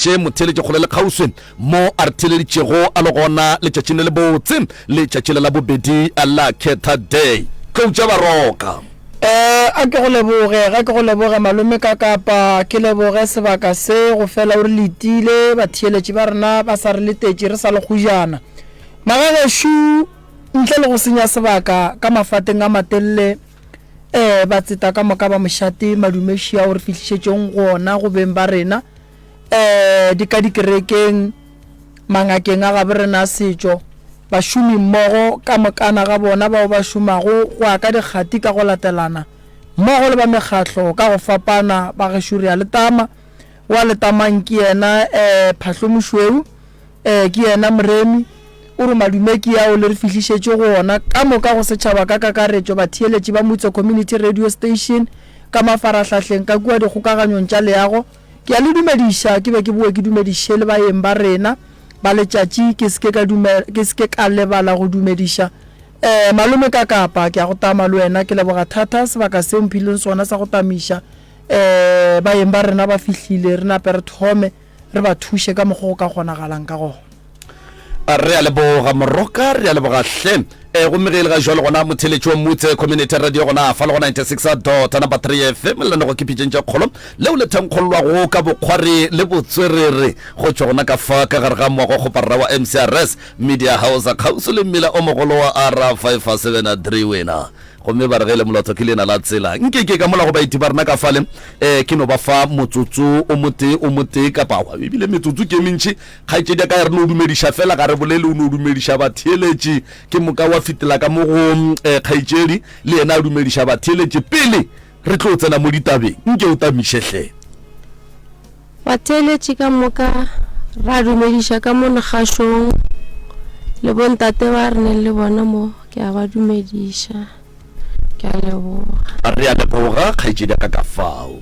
theeleditše motheeletši kgole le kgauswi mo a re theeleditšego a le gona letšatšing le lebotse, letšatši le la bobedi la Khetha Day. Tlou tša Baroka. Eh, a ke go leboge, ga ke go leboge malome ka kapa ke leboge sebaka se go fela o re letile, batheeletši ba rena ba sa re letetše re sa le kgojana. Magagešo, ntle le go senya sebaka ka mafateng a matelele, eh, batseta ka moka ba mošate madumeši ao re fihlišetšeng go ona go beng ba rena, eh, di ka dikerekeng, mangakeng a gabo rena a setšo, bašomimmogo ka mokana ga bona bao ba šomago go ya ka dikgati ka go latelana, mmogo le ba mekgatlo ka go fapana, ba gešo re a le tama. Wa le tamang ke yena eh, Phahlomošweu, eh, ke yena Moremi. O re madume ke ao le re fihlišetše go ona ka moka go setšhaba ka kakaretšo, batheeletši ba Mutse Community Radio Station ka mafarahlahleng ka kua dikgokaganyong tša leago. Ke a le dumediša, ke be ke boe ke dumediše le baeng ba rena ba letšatši, ke se ke ka dume, ke se ke ka lebala go dumediša eh, malome ka Kapa, ke a go tama le wena, ke leboga thata sebaka se o mphileng sona sa go tamiša eh, baeng ba rena ba fihlile, re nape re thome re ba thuše ka mokgwa go ka kgonagalang ka gona. Re a leboga Moroka, re a leboga hle. E, gomme ge e le ga jwale gona motheletši wa Mutse Community Radio gona fa le go 96 dot number 3 FM lenanego ke Pitšeng tša Kgolo leo le thankgollwago ka bokgwari le botswerere go tšwa gona ka fa ka gare ga moago kgoparara wa MCRS Media House kgauswi le mmila o mogolo wa R573 wena. Gomme ba re ge e le molotho ke leina la tsela. Nke ke ka mola go baeti ba rena ka fale um ke no ba fa motsotso o motee o motee kapa ebile metsotso ke e mentši Kgaetšedi ya ka ya re no dumediša fela, ga re bolele, o no dumediša batheeletši. Ke moka wa fetela ka mo go eh, kgaetšedi, le yena a dumediša batheeletši. Pele re tlo tsena mo ditabeng, nke o tamiše hle. Batheeletši ka moka ra dumediša ka mo legašong, le bontate ba re neng le bona mo, ke a ba dumediša. Ke a leboga. Re a leboga kgaetšedi ya ka ka fao.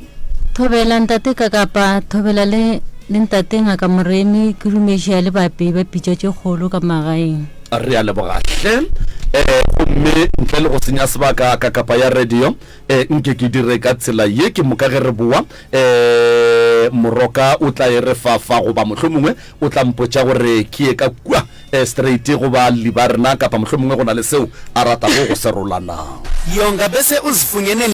Thobela ntate Kakapa, thobela le le ntate Ngaka Moremi, ke dumešia le baapei ba pitša tše kgolo ka magaeng. Re a leboga hle. Eh, gomme ntle le go senya sebaka Kakapa ya radio, eh, nke ke dire ka tsela ye, ke moka ge re boa, eh, Moroka o tla e re fa fa, goba mohlomongwe o tla mpotša gore ke ye ka kua Straight go balli ba rena kapa mohlomongwe go na le seo a ratago go se rola na? Yonga bese uzifunyenele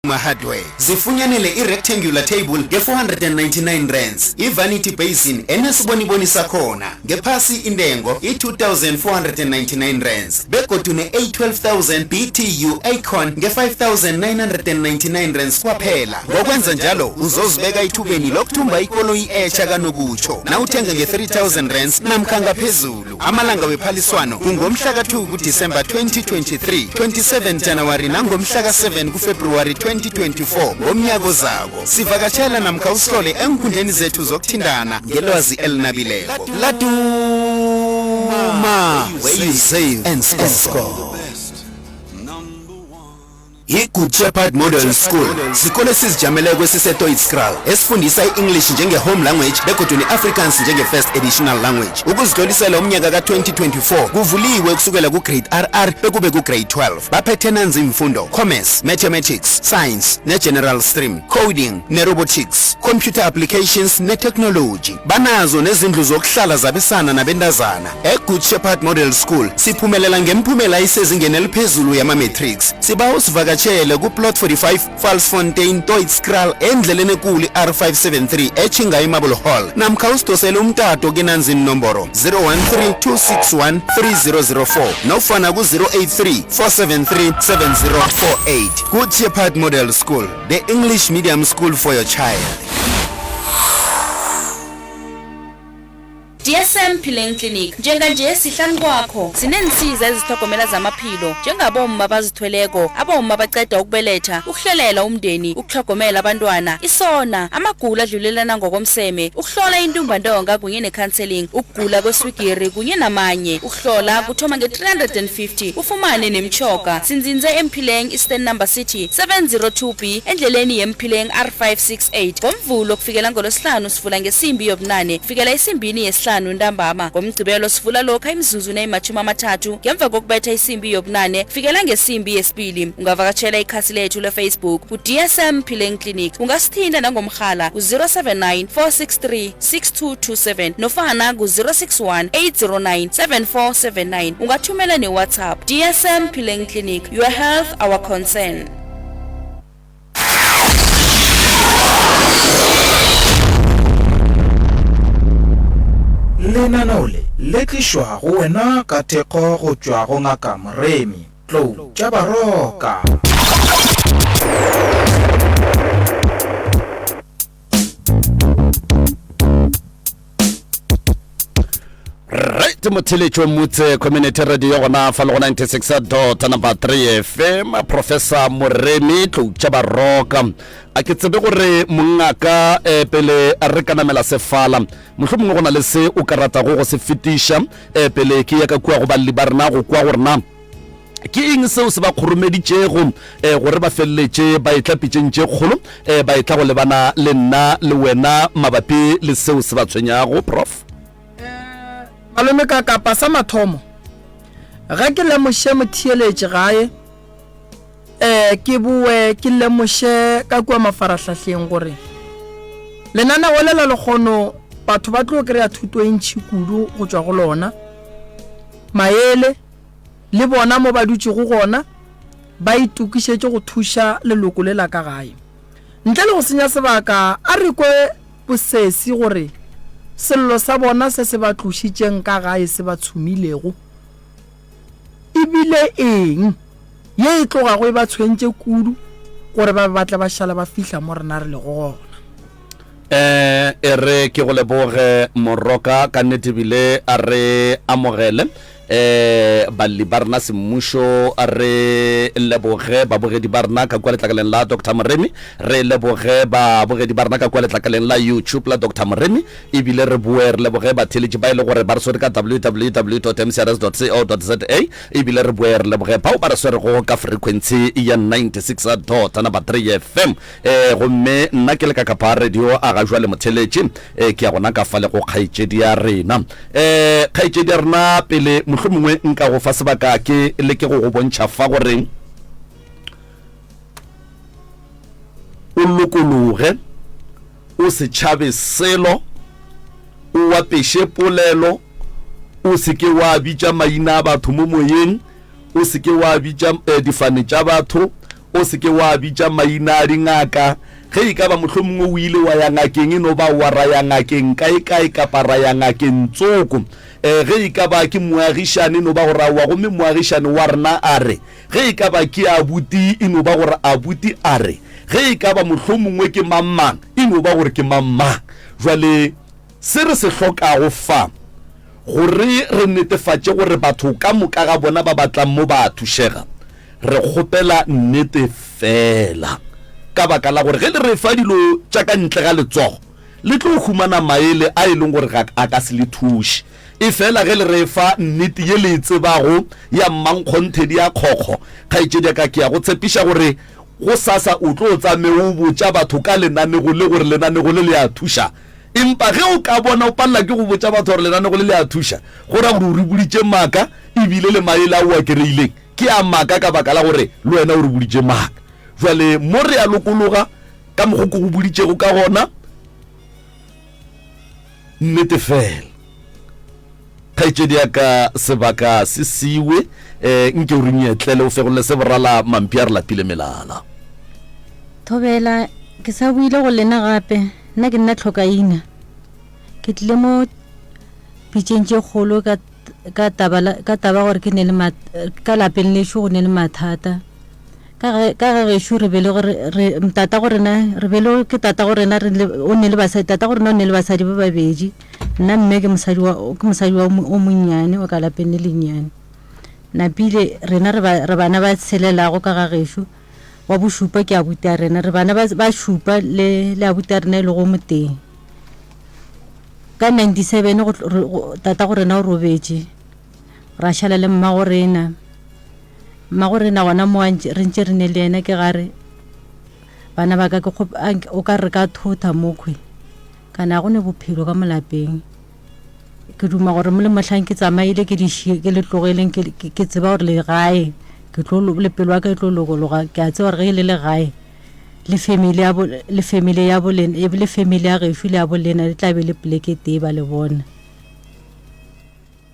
Hardware zifunyanele i-rectangular table nge-499 rands, i-vanity basin enesiboniboni sakhona ngephasi intengo i-2499 rands begodu ne-A12000 BTU aircon nge-5999 rands kwaphela. Ngokwenza njalo uzozibeka ethubeni lokuthumba ikoloyi etjha kanokutjho nawuthenga nge-3000 rands namkha ngaphezulu. Amalanga wephaliswano kungomhla ka-2 kuDisemba 2023, 27 Janawari nangomhla ka-7 kuFebruwari 2024 ngomnyaka ozako. Sivakatjhela namkha usihlole eenkundleni zethu zokuthintana ngelwazi elinabileko. Laduma! Where you save and score. I-Good Shepherd Model School sikolo esizijameleko esiseToitskraal esifundisa i-English njenge-home language begodu ne-Afrikaans njenge-first additional language. Ukuzitlolisela umnyaka ka-2024 kuvuliwe kusukela ku-Grade RR bekube ku-Grade 12. Baphethe nanzi iimfundo, Commerce, Mathematics, Science ne-General Stream, Coding ne-Robotics, Computer Applications ne-Technology. Banazo nezindlu zokuhlala zabesana nabentazana. E-Good Shepherd Model School siphumelela ngemphumela isezingeni eliphezulu yama-matrics. Sibawa usivakatjhele ku-Plot 45 Valsfontein, Toitskraal endleleni ekulu i-R573 etjhinga eMarble Hall namkha usidosele umtato kinanzi inomboro 013 261 3004 nofana ku-083 473 7048. Good Shepherd Model School, the English medium school for your child. DSM Phileng Clinic njenganje sihlanu kwakho sineensiza ezitlhogomela zamaphilo njengabomma abazithweleko abomma abaceda ukubeletha ukuhlelela umndeni ukutlhogomela abantwana isona amagulo adlulelana ngokomseme ukuhlola intumbantonga kunye ne-counseling ukugula kweswigiri kunye namanye ukuhlola kuthoma nge-350 ufumane nemtjhoga sinzinze emphileng eastern number city 702 b endleleni yemphileng R568 ngomvulo kufikela ngolwesihlanu sivula ngesimbi yobunane kufikela esimbini yesihlanu. lesihlanu ntambama. Ngomgqibelo sivula lokha imizuzu neyimatjhumi amathathu ngemva kokubetha isimbi yobunane kufikela ngesimbi yesibili. Ungavakatjhela ikhasi lethu lefacebook ku-DSM Phileng Clinic. Ungasithinta nangomrhala ku-079 463 6227 nofana ku-061 809 7479. Ungathumela ne-WhatsApp. DSM Phileng Clinic, your health our concern. Lenaneo le le tlišwa go wena ka thekgo go tšwa go Ngaka Moremi Tlou tša Baroka. Right motheletšo Motse Community Radio gona fa le go 96 dot number 3 FM Professor Moremi Tloutša Baroka a ke tsebe gore mongaka eh, pele re ka namela sefala mohlomongwe go na le se o ka ratago go se fetiša eh, pele ke ya ka kua go balli ba rena go kwa gore na Ke eng seo se ba kgoromeditšego um gore ba feleletše ba etla pitšeng tše kgolo um ba etla go lebana le nna le wena mabapi le seo se ba tshwenyago, Prof? Malome ka kapa sa mathomo ge ke lemoše motheeletši gae um ke boe ke lemoše ka kua mafarahlahleng gore lenaneo le la lekgono batho ba tlo kry-a thuto e ntšhi kudu go tšwa go lona maele le bona mo ba dutšego gona ba itokišetše go thuša leloko le la ka gae. Ntle le go senya sebaka, a re kwe bosesi gore sello sa bona se se ba tlošitšeng ka gae se ba tshumilego e bile eng, ye e tlogago e ba tshwentše kudu gore ba be ba tle ba šale ba fihla mo rena re lego gona. Eh, e re ke go leboge Moroka, ka nnete bile a re amogele eh balli ba rena semmušo, a re leboge babogedi ba rena ka kua letlakaleng la Doctor Moremi, re leboge babogedi ba rena ka kua letlakaleng la YouTube la Doctor Moremi, ebile re boe re leboge batheeletši ba e le gore ba re swere ka www.mcrs.co.za, ebile re boe re leboge bao ba re swerego ka frequency ya 96 dot number 3 FM. Ee, gomme nna ke le ka kapa radio a ga jwale motheletše, ee, ke ya gona ka fa le go kgaetšedi ya rena. Ee, kgaetšedi ya rena, pele mohlomongwe nka go fa sebaka ke leke go go bontšha fa gore o lokologe, o se tšhabe selo, o apeše polelo, o se ke wa bitša maina a batho mo moyeng, o se ke wa bitša eh, difane tša batho, O se ke wa bitša maina a dingaka. Ge e ka ba mohlomongwe o ile wa ya ngakeng, e no ba wa ra ya ngakeng kaekae kapa ra ya ngakeng tsoko. E, ge e ka ba ke moagišane, e no ba gore aowa, gomme moagišane wa rena a re. Ge e ka ba ke abuti, e no ba gore abuti a re. Ge e ka ba mohlomongwe ke mang-mang, e no ba gore ke mang-mang. Bjale, se re se hlokago fa, gore re netefatše gore batho ka moka ga bona ba ba tlang mo ba a thušega, Re kgopela nnete feela, ka baka la gore ge le re fa dilo tša ka ntle ga letsogo, le tlo humana maele a e leng gore ga a ka se le thuše. Efela ge le re fa nnete ye le e tsebago ya mmankgonthe ya kgokgo, kgaetšedi ya ka, ke a go tshepiša gore gosasa o tlo tsame o botša batho ka lenanego le gore lenanego le le a thuša. Empa ge o ka bona o palela ke go botša batho gore lenanego le le a thuša, go ra gore o re boditše maaka e bile le maele ao o a kereileng Ke a maka ka baka la gore le wena o re boditše maaka. Bjale mo re a lokologa ka mokgo ke go boditšego ka gona. Nnete fela, kgaetšedi ya ka, sebaka se siwe. Eh, nke o re nyetlele o fegolle se borala mampi a re lapile melala. Thobela, ke sa boile go lena gape. Nna ke nna Tlhokaina. Ke tlile mo pitšeng tše kgolo ka ka taba la, ka taba gore ke ne le mat, ka lapeng lešo go ne le mathata. Ka ge, ka ge gešo re bele gore re, tata go rena, re bele ke tata go rena re le, o ne le basadi, tata go rena o ne le basadi ba babedi. Nna mme ke mosadi wa, ke mosadi wa o monnyane wa ka lapeng le lennyane. Napile rena re ba, re bana ba tshelelago ka ga gešo, wa bošupa ke abuti a rena, re bana ba, ba šupa le, le abuti a rena e lego moteng. Ka 97 go, go, tatago rena o robetše, ra šala le mmago rena. Mmago rena gona mo re ntše re ne le yena ke gare bana ba ka ke o ka re ka thotha mokhwe kana go ne bophelo ka molapeng. Ke duma gore mo le mohlang ke tsamaile ke le šie, ke le tlogeleng ke, ke, ke tseba gore le gae, ke tlo, le pelo ya ka e tlo lokologa. Ke a tseba gore ge le le gae, le family ya bo, le family ya bo lena, le family ya gešo le ya bo lena le tla be le poleke tee ba le bona.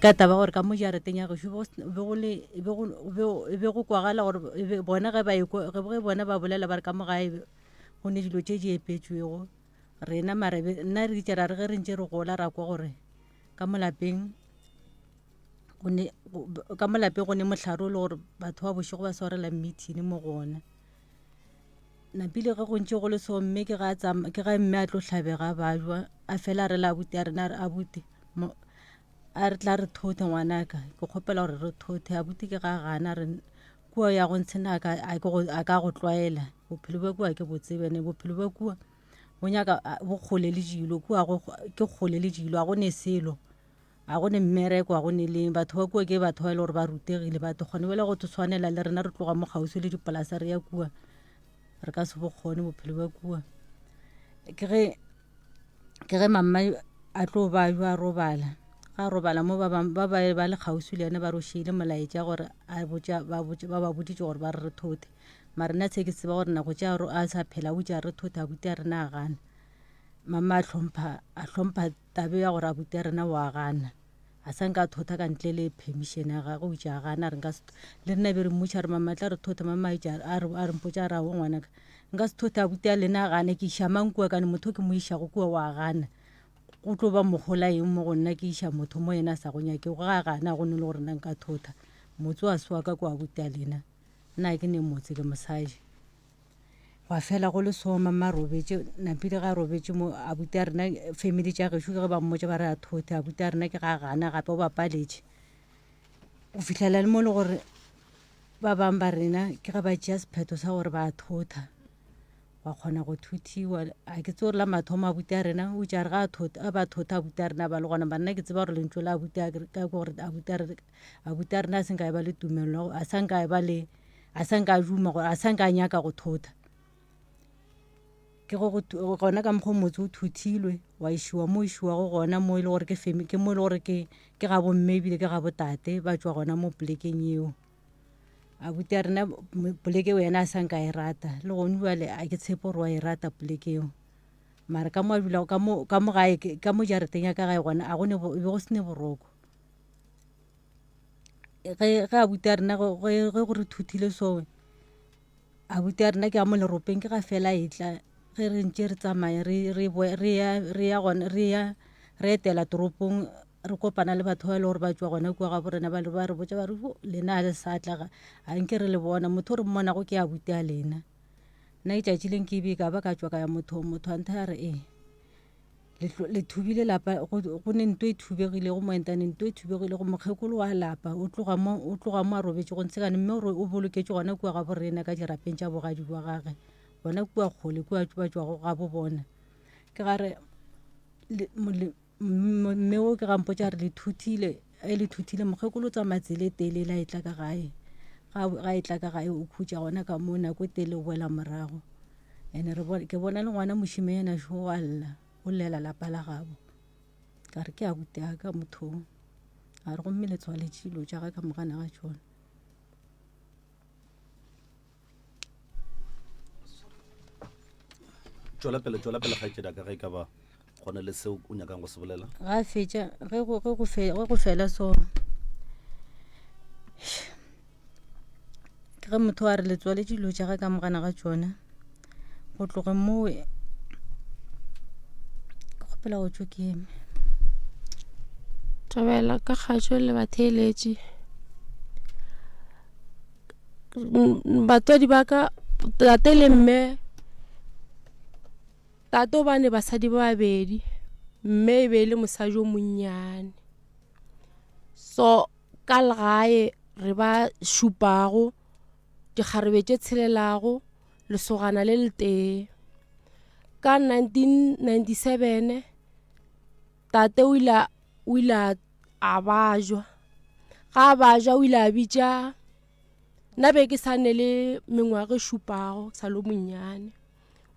Ka taba gore ka mo jarateng ya gešo be go le, be go, be, be go kwagala gore be, bona ge ba ekwa, ge bona ba bolela ba re ka mo gae go ne dilo tše di epetšwego. Rena mara be, nna re itše ra re ge re ntše re gola ra kwa gore ka mo lapeng go ne, ka mo lapeng go ne mohlare o le gore batho ba bošego ba swarela meeting mo go ona. Napile ge go ntše go le so mme ke ga ke ga mme a tlo hlabega ba jwa a fela a re la abuti a rena a re abuti a re tla re thothe ngwanaka ke kgopela gore re thothe abuti ke ga gana re kua ya go ntshena a ka go tlwaela bophelo bja kua ke bo tsebe ene bophelo bja kua bo nyaka bo kgole le dilo kua ke kgole le dilo a go ne selo a go ne mmereko a go ne leng batho ba kua ke batho ba e le gore ba rutegile batho kgone bjale go tshwanela le rena re tloga mo kgauswi le dipolasa re ya kua re ka se bo kgone bophelo bja kua ke ge ke ge mamma a tlo ba jo a robala ga a robala mo ba bangwe ba ba ba le kgauswi le yena ba re o šiile molaetša gore a botša ba botša ba ba boditše gore ba re re thothe mara nna se ke tseba gore nako tša a sa phela o itše a re thothe abuti a rena a gana mama a hlompha a hlompha tabe ya gore abuti a rena wa gana a sa nka thotha ka ntle le permission ya gagwe o itše a gana re nka se le rena be re mmotša re mama tla re thotha mama a itše a re a re mpotša a re aowa ngwanaka nka se thothe abuti a lena a gane ke iša mang kua kane motho ke mo išago kua wa gana go tlo ba mohola eng mo go nna ke iša motho mo yena a sa go nyakego ga a gana go ne le gore nna nka thotha motse wa se wa ka kwa abuti a lena nna ke ne motse ke mosadi gwa fela go le so mama a robetše napile ga a robetše mo abuti a rena family tša gešo ke ge ba mmotša ba re a thothe abuti a rena ke ga a gana gape o bapaletše go fihlela le mo le gore ba bangwe ba rena ke ge ba tšea sephetho sa gore ba thotha gwa kgona go thuthiwa a ke tsebe gore la mathomo abuti a rena o itše a re ga a thotha a ba thotha abuti a rena ba le gona mara nna ke tseba gore lentšu la abuti a ka gore abuti a re abuti a rena a se nka e ba le tumelelo a sa nka e ba le a sa nka a duma gore a sa nka a nyaka go thotha ke go gona ka mokgwa motse o thuthilwe wa išiwa mo išiwago gona mo e le gore ke femi ke mo e le gore ke ke ga bomme ebile ke ga botate ba tšwa gona mo polekeng eo Abuti a rena poleke eo yena a sa nka e rata le gone bjale a ke tshepe gore wa e rata poleke eo mara ka mo a dulago ka mo ka mo gae ka mo jarateng ya ka gae gona a go ne be go se ne boroko ge ge abuti a rena ge go re thuthile so abuti a rena ke a mo leropeng ke ga fela e tla ge re ntše re tsamaya re re re ya re ya gona re ya re etela toropong re kopana le batho ba e le gore ba tšwa gona kua ga borena ba ba re botša ba re lena a le sa tla ga a nke re le bona motho o re mmonago ke abuti a lena nna letšatši leng ke be ka ba ka tšwa ka ya mothong motho a ntha a re ee le thubile lapa go ne nto e thubegilego mo entane nto e thubegilego mokgekolo wa lapa o tloga mo o tloga mo a robetše go ntshekane mme o boloketše gona kua ga borena ka dirapeng tša bogadi bja gage gona kua kgole kua ba tšwago ga bo bona ke gare Mme o ke ga mpotša re le thuthile e le thuthile mokgekolo o tsamaya tsela e telele a e tla ka gae ga e tla ka gae o khutša gona ka mo nako e telele o boela morago ene re ke bona le ngwana mošime yena šo a lla o llela lapa la gabo ka re ke abuti a ka motho a re gomme le tswaletše dilo tša ga ka mogana ga tšona. Tšwela pele, tšwela pele kgaetšedi ka ge e ka ba go na le seo o nyakang go se bolela. Ga fetša ge go ge go fe ge go fela so ke ge motho a re le tswaletše dilo tša ga ka mogana ga tšona go tloge moo ke kgopela go tšo ke eme. Thobela ka kgašo le batheeletši. Batswadi ba ka tate le mme tate o bane basadi ba babedi mme e be e le mosadi o monnyane so ka legae re ba šupago dikgarebe tše tshelelago lesogana le letee ka 1997 tate o ile o ile a bajwa ga a bajwa o ile a bitša nna be ke sa ne le mengwaga e šupago sa le monnyane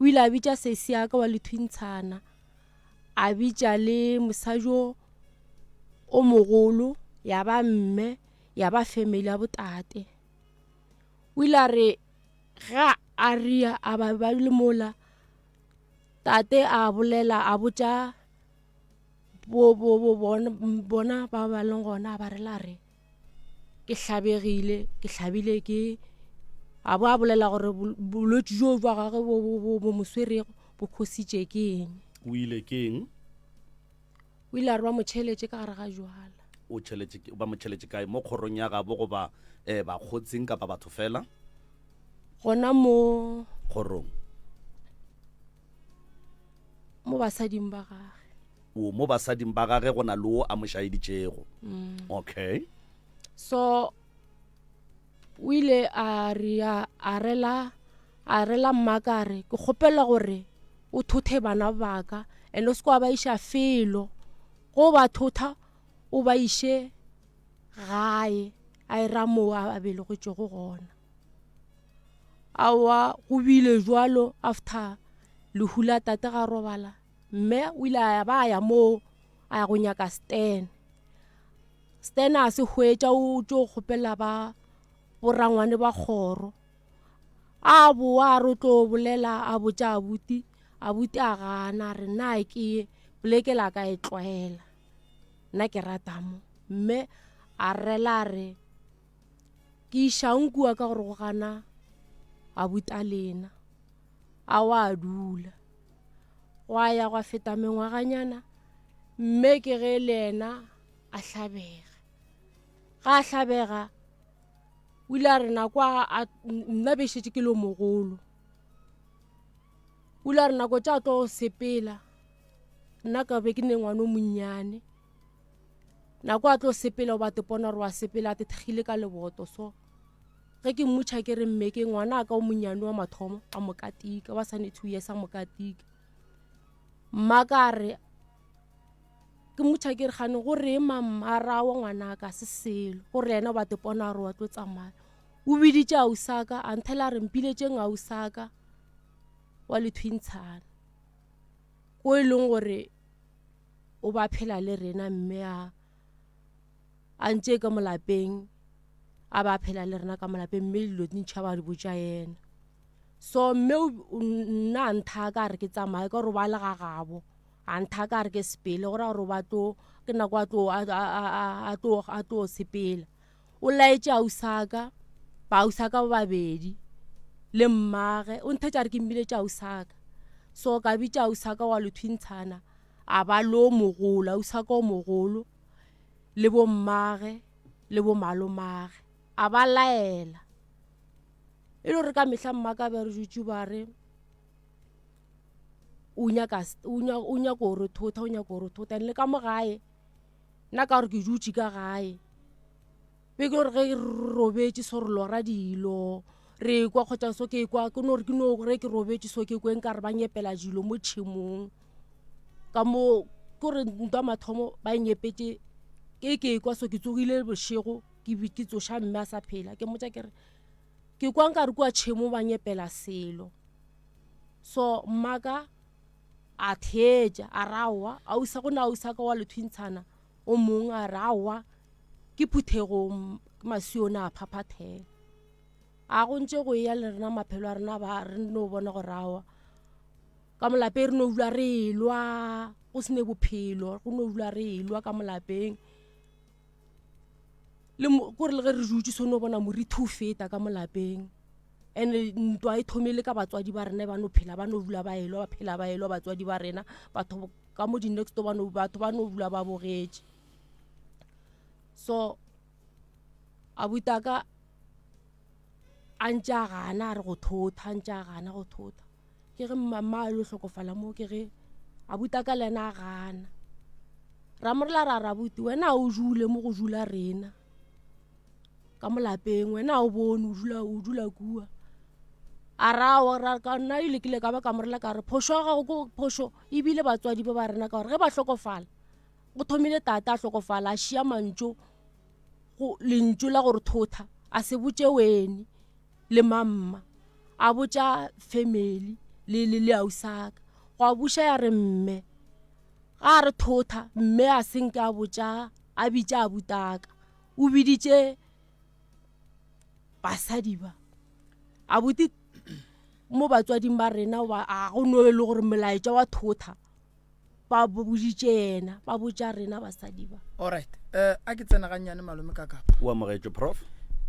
o ile a bitša sesi ya ka wa lethwintshana a bitša le mosadi o. O mogolo ya ba mme ya ba family ya botate. O ile a re ge a ria a ba ba le mola tate a bolela a botša bo bo bo bona bona ba ba leng gona a ba rela re ke hlabegile ke hlabile ke a bo a bolela gore bolwetši bjo bja gagwe bo bo bo bo mo swerego bo khositše ke eng. O ile ke eng? O ile a re ba mo tšheletše ka gare ga jwala. O tšheletše, ba mo tšheletše kae? Mo kgorong ya gabo goba um bakgotsing kapa batho fela? Gona mo. Kgorong. Mo basading ba gage. O, mo basading ba gage go na le wo a mo šaeditšego. Mm. Okay. So o ile a re a rela a rela mmaka a re ke kgopela gore o thothe bana baka and o se kwa ba iša felo go ba thotha o ba iše gae a e ra moo a belegetšego gona aowa go bile jwalo after lehu la tate ga robala mme o ile a ba ya moo a ya go nyaka Stan Stan a se hwetša o tšo kgopela ba borangwane ba kgoro a boa a re o tlo bolela a botša abuti abuti a gana a re nna ke ye poleke la ka e tlwaela nna ke rata mo mme a rela a re ke išang kua ka gore go gana abuti a lena a wa dula gwa ya gwa feta mengwaganyana mme ke ge le yena a hlabega ga a hlabega o ile a re nako a nna be šetše ke le mogolo o ile a re nako tša tlo sepela nna ka be ke ne ngwana o monnyane nako a tlo sepela o ba tepona gore wa sepela a tethegile ka leboto so ge ke mmotšha ke re mme ke ngwana a ka o monnyane wa mathomo a mo katika wa sane two years a mo katika mma ka re Ke mmotša ke re gane go reng mamma a rawa ngwanaka se selo gore yena o ba tepona gore wa tlo tsamaya o biditše ausaka a nthela a re mpiletšeng ausaka wa lethwintshana ko e leng gore o ba phela le rena mme a a ntše ka molapeng a ba phela le rena ka molapeng mme dilo di ntšha ba di botša yena so mme nna a nthaka a re ke tsamaye ka gore o ba le ga gabo A nthaka a re ke sepele, go ra gore ba tlo, ke nako a tlo, a, a, a, a tlo, a tlo sepela. O laetše ausaka, ba ausaka ba babedi, le mmage, o nthetše a re ke mmiletše ausaka. So ka bitša ausaka wa lethwintshana, a ba le o mogolo, ausaka o mogolo, le bo mmage, le bo malomage, a ba laela. E le gore ka mehla mmaka be re dutše ba re, o nyaka o nyaka go re thotha o nyaka go re thotha and le ka mo gae nna ka gore ke dutše ka gae be ke gore ge re robetše so re lora dilo re kwa kgotsa so ke kwa ke no re ke no re ke robetše so ke kwe nkare ba nyepela dilo mo tšhemong ka mo ke gore ntwa mathomo ba nyepetše ke ke kwa so ke tsogile bošego ke ke tsoša mme a sa phela ke mmotša ke re ke kwa nkare kua tšhemong ba nyepela selo. So mmaka a theetša a re aowa ausa go na ausa ka wa lethwintshana o mong a re aowa ke phuthegong ke masione a phaphathela a go ntše go eya le rena maphelo a rena ba re no bona gore aowa ka molapeng re no dula re elwa go se ne bophelo go no dula re elwa ka molapeng le kore le ge re dutše so no bona morithi o feta ka molapeng and ntwa e thomile ka batswadi ba rena ba no phela ba no dula ba elwa ba phela ba elwa batswadi ba rena batho ka mo di-next ba no batho ba no dula ba bogetše so abutaka a ntše a gana a re go thotha a ntše a gana go thotha ke ge mama a lo hlokofala mo ke ge abutaka le ena a gana ra morela ra rabuti wena o dule mo go dula rena ka mo lapeng wena o bone o dula o dula kua a rawa ra ka nna ile kile ka ba ka morela ka re phošo ya gago ko phošo ebile batswadi ba ba rena ka gore ge ba hlokofala go thomile tate a hlokofala a šia mantšu go lentšu la gore thotha a se botše wene le mamma a botša family le le le ausaka gwa buša ya re mme ga a re thotha mme a se nke a botša. A bitša abutaka. O biditše basadi ba. Abuti mo batswading ba rena ba a go no e le gore molaetša wa thotha ba boditše yena ba botša rena basadi ba. Alright. Eh a ke tsena gannyane malome ka kapa. O amogetšwe prof.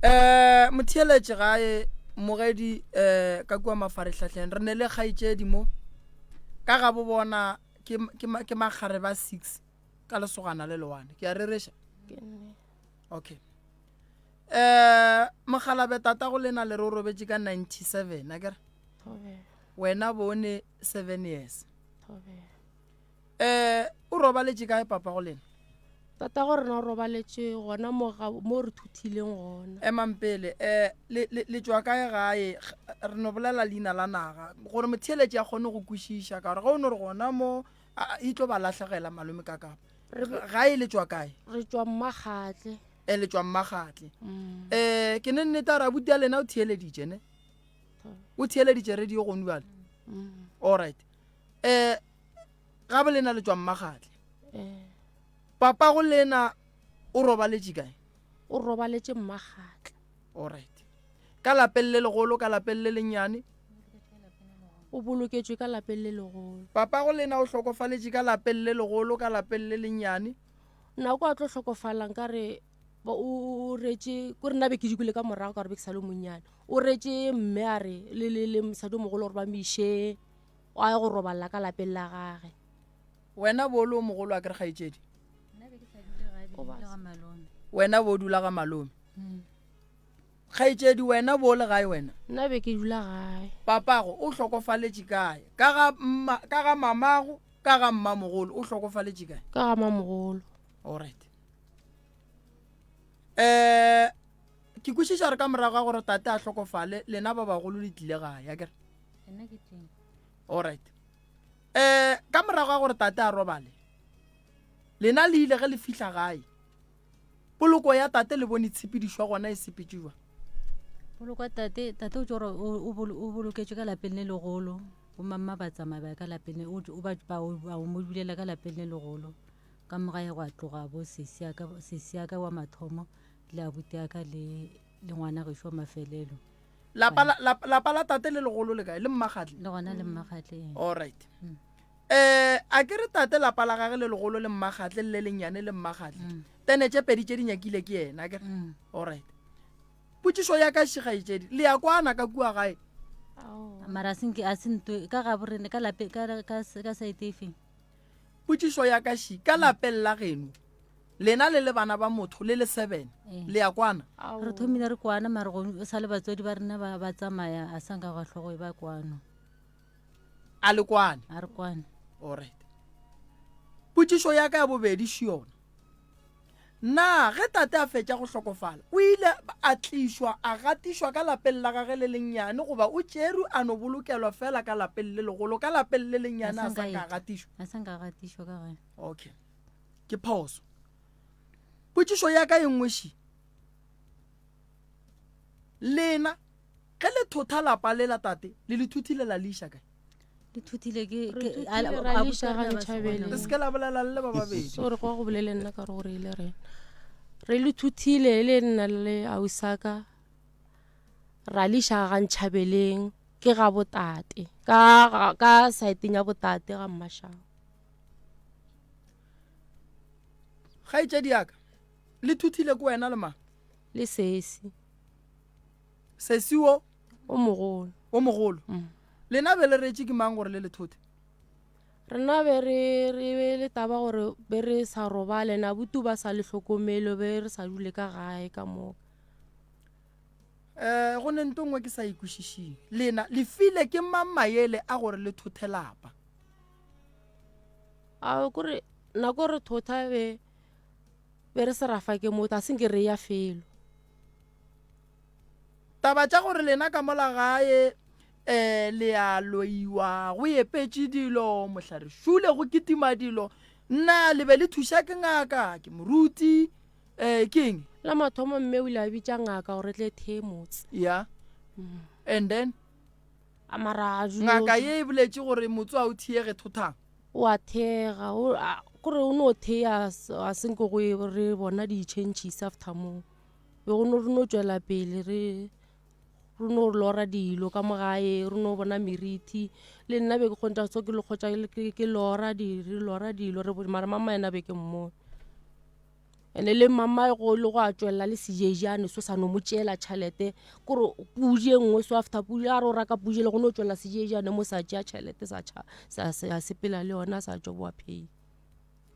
Eh motheeletše gae mogedi eh ka kua mafarehlahleng re ne le kgaetšedi mo ka ga bo bona ke ke ke makgare ba 6 ka lesogana le lewane ke a rereša okay eh mogalabe tata go lena le re o robetše ka 97 a kere wena bone 7 years eh o robaletše kae papa go lena tata go rena o robaletše gona mo mo re thuthileng gona emang pele um le, le, le tšwa kae gae re no bolela leina la naga gore motheeletši a kgone go kwešiša ka gore ge o no re gona mo e tlo ba lahlegela malome ka kapa gae le tšwa kae re tšwa mmakgatle e le tšwa mmakgatle um ke ne nnete a re abuti ya lena o theeleditše ne o theeleditše radio gone bjale mm. all right um ga bo lena le tšwa mmakgatle eh. papa go lena o robaletše kae o robaletše mmakgatle all right ka lapeng le legolo ka lapeng le lennyane o boloketšwe ka lapeng le legolo papa go lena o hlokofaletše ka lapeng le legolo ka lapeng le lennyane nako a tlo hlokofalang ka re o retše ko re nna be ke dikole ka morago ka gore be ke sa le monnyane o retše mme a re le le le mosadi o mogolo gore ba mo iše a ye go roballa ka lapeng la gage wena bo le o mogolo a kere kgaetšedi wena bo dula ga malome mm. Kgaetšedi, wena bo le gae wena? Nna be ke dula gae. Papago o hlokofaletše kae? Ka ga mma, ka ga mamago, ka ga mmamogolo o hlokofaletše kae? Ka ga mamogolo. Alright. Eh, ke kwešiša gore ka morago ga gore tate a hlokofale, lena ba bagolo le tlile gae, akere? Nna ke teng. Alright. Eh, ka morago ga gore tate a robale, lena le ile ge le fihla gae, Poloko ya tate le bone tshepedišo ya gona e sepetše jwang? Poloko ya tate, tate o tšo gore o boloketšwe ka lapeng le legolo, bomamma ba tsamaya ba ya ka lapeng le, o ba ba o mo dulela ka lapeng le legolo. Ka mo gae gwa tloga bo sesi ya ka, sesi ya ka wa mathomo le abuti ya ka le le ngwana gešo wa mafelelo. Lapa la, lapa, lapa la tate le legolo le kae? Le Mmakgatle? Le gona le Mmakgatle. Ee. All right. Mm. Eh, a ke re tate lapa la gage le legolo le Mmakgatle le le lennyane le Mmakgatle. Mm. Tene tše pedi tše di nyakile ke yena ke. Mm. All right. Potšišo ya ka šigaetšedi, le ya kwana ka kua gae? Mara a senke a sentwe ka ga borene ka lape ka ka ka saete efe? Potšišo ya ka ši, ka lapeng la geno lena le le bana ba motho le le seven eh. le ya kwana? Re thomile re kwana mara go sa le batswadi ba rena ba ba tsamaya a sanka gwa hlogo e ba kwano. A le kwane? A re kwane. Alright. Potšišo ya ka ya bobedi še yona. Na ge tate a fetša go hlokofala, o ile a tlišwa a gatišwa ka lapeng la gage le lennyane goba o tšerwe a no bolokelwa fela ka lapeng le legolo, ka lapeng le lennyane a sa ka a gatišwa? A sa nka a gatišwa ka gae. Okay. Ke phoso. Potšišo ya ka e nngwe še. Lena Ge le thotha lapa le la tate, le le thuthile la le iša kae? Le thuthile ke Re ke thuthile a- ra a le iša botša ga rena ba se Ntšhabeleng. Le se ke la bolela le le ba babedi. Sorry go go bolele nna ka gore gore ile rena. Re le thuthile le nna le ausaka ra le iša ga Ntšhabeleng ke ga botate ka ga- ka saeteng ya botate ga Mmashao. Kgaetšedi ya ka, le thuthile ke wena le mang? Le sesi. Sesi wo? O mogolo. O mogolo. Mm. Lena be le retše ke mang gore le le thothe? Rena be re re be le taba gore be re sa robale na butu ba sa le hlokomele be re sa dule ka gae ka moka. Eh go ne nto nngwe ke sa ikwešišing. Lena le file ke mang maele a gore le thothe lapa? A kore nako re thotha be be re se ra fa ke motho a senke re ya felo. Taba tša gore lena ka mola gae um le a loiwa, go epetše dilo, mohlare šule go kitima dilo, na le be le thuša ke ngaka, ke moruti, um ke eng? La mathomo mme o ile a bitša ngaka gore e tle thee motse. Ya. And then? A mara a Ngaka ye e boletše gore motse a o thiege thothang. O a thega, o a. Kore o no thea a senke go e re bona di-changes after moo. Be go no re no tšwela pele re re no lora dilo ka mo gae, re no bona merithi. Le nna be ke kgontha so ke le kgotsa ke lora di re lora dilo re mara mama yena be ke mmone. Ene le mama go le go a tšwelela le sejejane so sa no mo tšeela tšhelete kore pudi e nngwe so after pudi a re o raka pudi le go no tšwelela sejejane mo sa tšea tšhelete sa tšha sa sa sepela le yona sa tšo boa pay.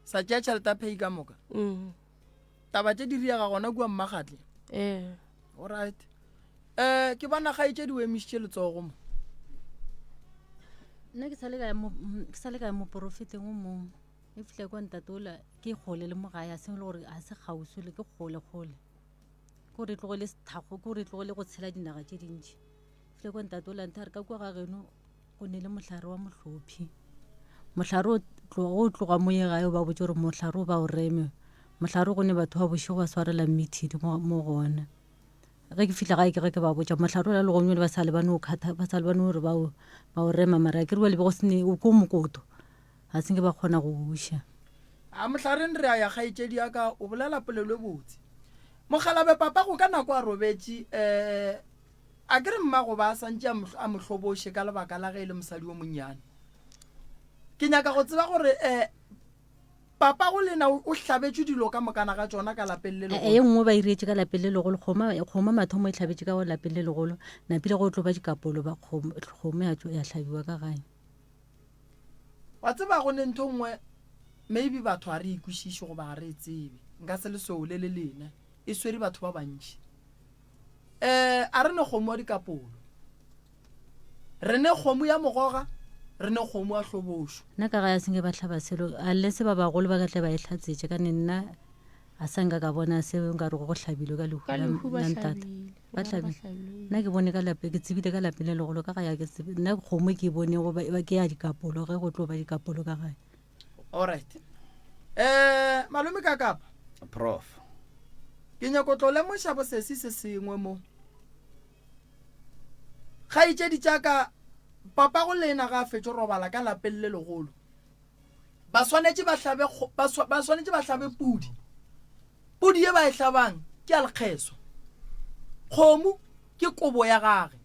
Sa tšea tšhelete ya pay ka moka? Mm. Taba tše di riega gona kua Mmagatle? Ee. Alright. Eh ke bona kgaetšedi o emišitše letsogo mo. Nna ke sa le ka ya mo ke sa le ka ya moporofeteng o mongwe. E fihla kwa ntate ola ke kgole le mo gae a seng le gore a se kgauswi le ke kgole kgole. Ke gore e tlogele sethago ke gore e tlogele go tshela dinaga tše dintši. Fihla kwa ntate ola ntha re ka kwa ga geno go ne le mohlare wa mohlophi. Mohlare o tloga o tloga mo ye gae o ba botše gore mohlare o ba o reme. Mohlare go ne batho ba bošego ba swarela meeting mo mo gona. Ge ke fihla gae ke ge ke ba botša mohlare ola le gone ba sa le ba no khatha ba sa le ba no re ba o ba o rema mara ke re ba le be go sene o ko mokoto. Ga se nke ba kgona go buša. A mohlareng re a ya kgaetšedi ya ka o bolela polelo e botse. Mokgalabe papago ka nako a robetše um a ke re mmago ba a santše a mo hloboše ka lebaka la ge e le mosadi o monnyane. Ke nyaka go tseba gore um papago lena o hlabetšwe dilo ka mokana ga tšona ka lapeng le legolo. E nngwe ba iretše ka lapeng le legolo kgoma kgomo mathomo e hlabetše ka lapeng le legolo napile go tlo ba dikapolo ba kgomo kgomo ya hlabiwa ka gae. Wa tseba go ne ntho nngwe maybe batho ga re e kwešiše goba ga re e tsebe. Nka se le sole le lena. E swere batho ba bantši. Eh a re ne kgomo ya dikapolo. Re ne kgomo ya mogoga, re ne kgomo ya hlobošo. Nna ka gae a senke ba hlaba selo unless ba bagolo ba ka tle ba e hlatsetše ka ne nna a sa nka ka bona se nka rego go hlabilwe ka lehu Ka la lehu ba la ntate. hlabile. Ba Ba re ba hlabile. hlabile. Nna ke bone ka lape ke tsebile ka lapeng le legolo ka gae a ke tsebe nna kgomo ke e bonego ba ba- ke ya dikapolo ge go tlo ba dikapolo ka gae. Alright. Eh malome ka kapa. Prof. Ke nyako tlo lemoša bosesi se sengwe mo. Kgaetšedi tša ka papago lena ga a fetše robala ka lapeng le legolo. Ba swanetše ba hlabe ba, ba swanetše ba hlabe pudi. Pudi ye ba e hlabang ke ya lekgeso. Kgomo ke kobo ya gage.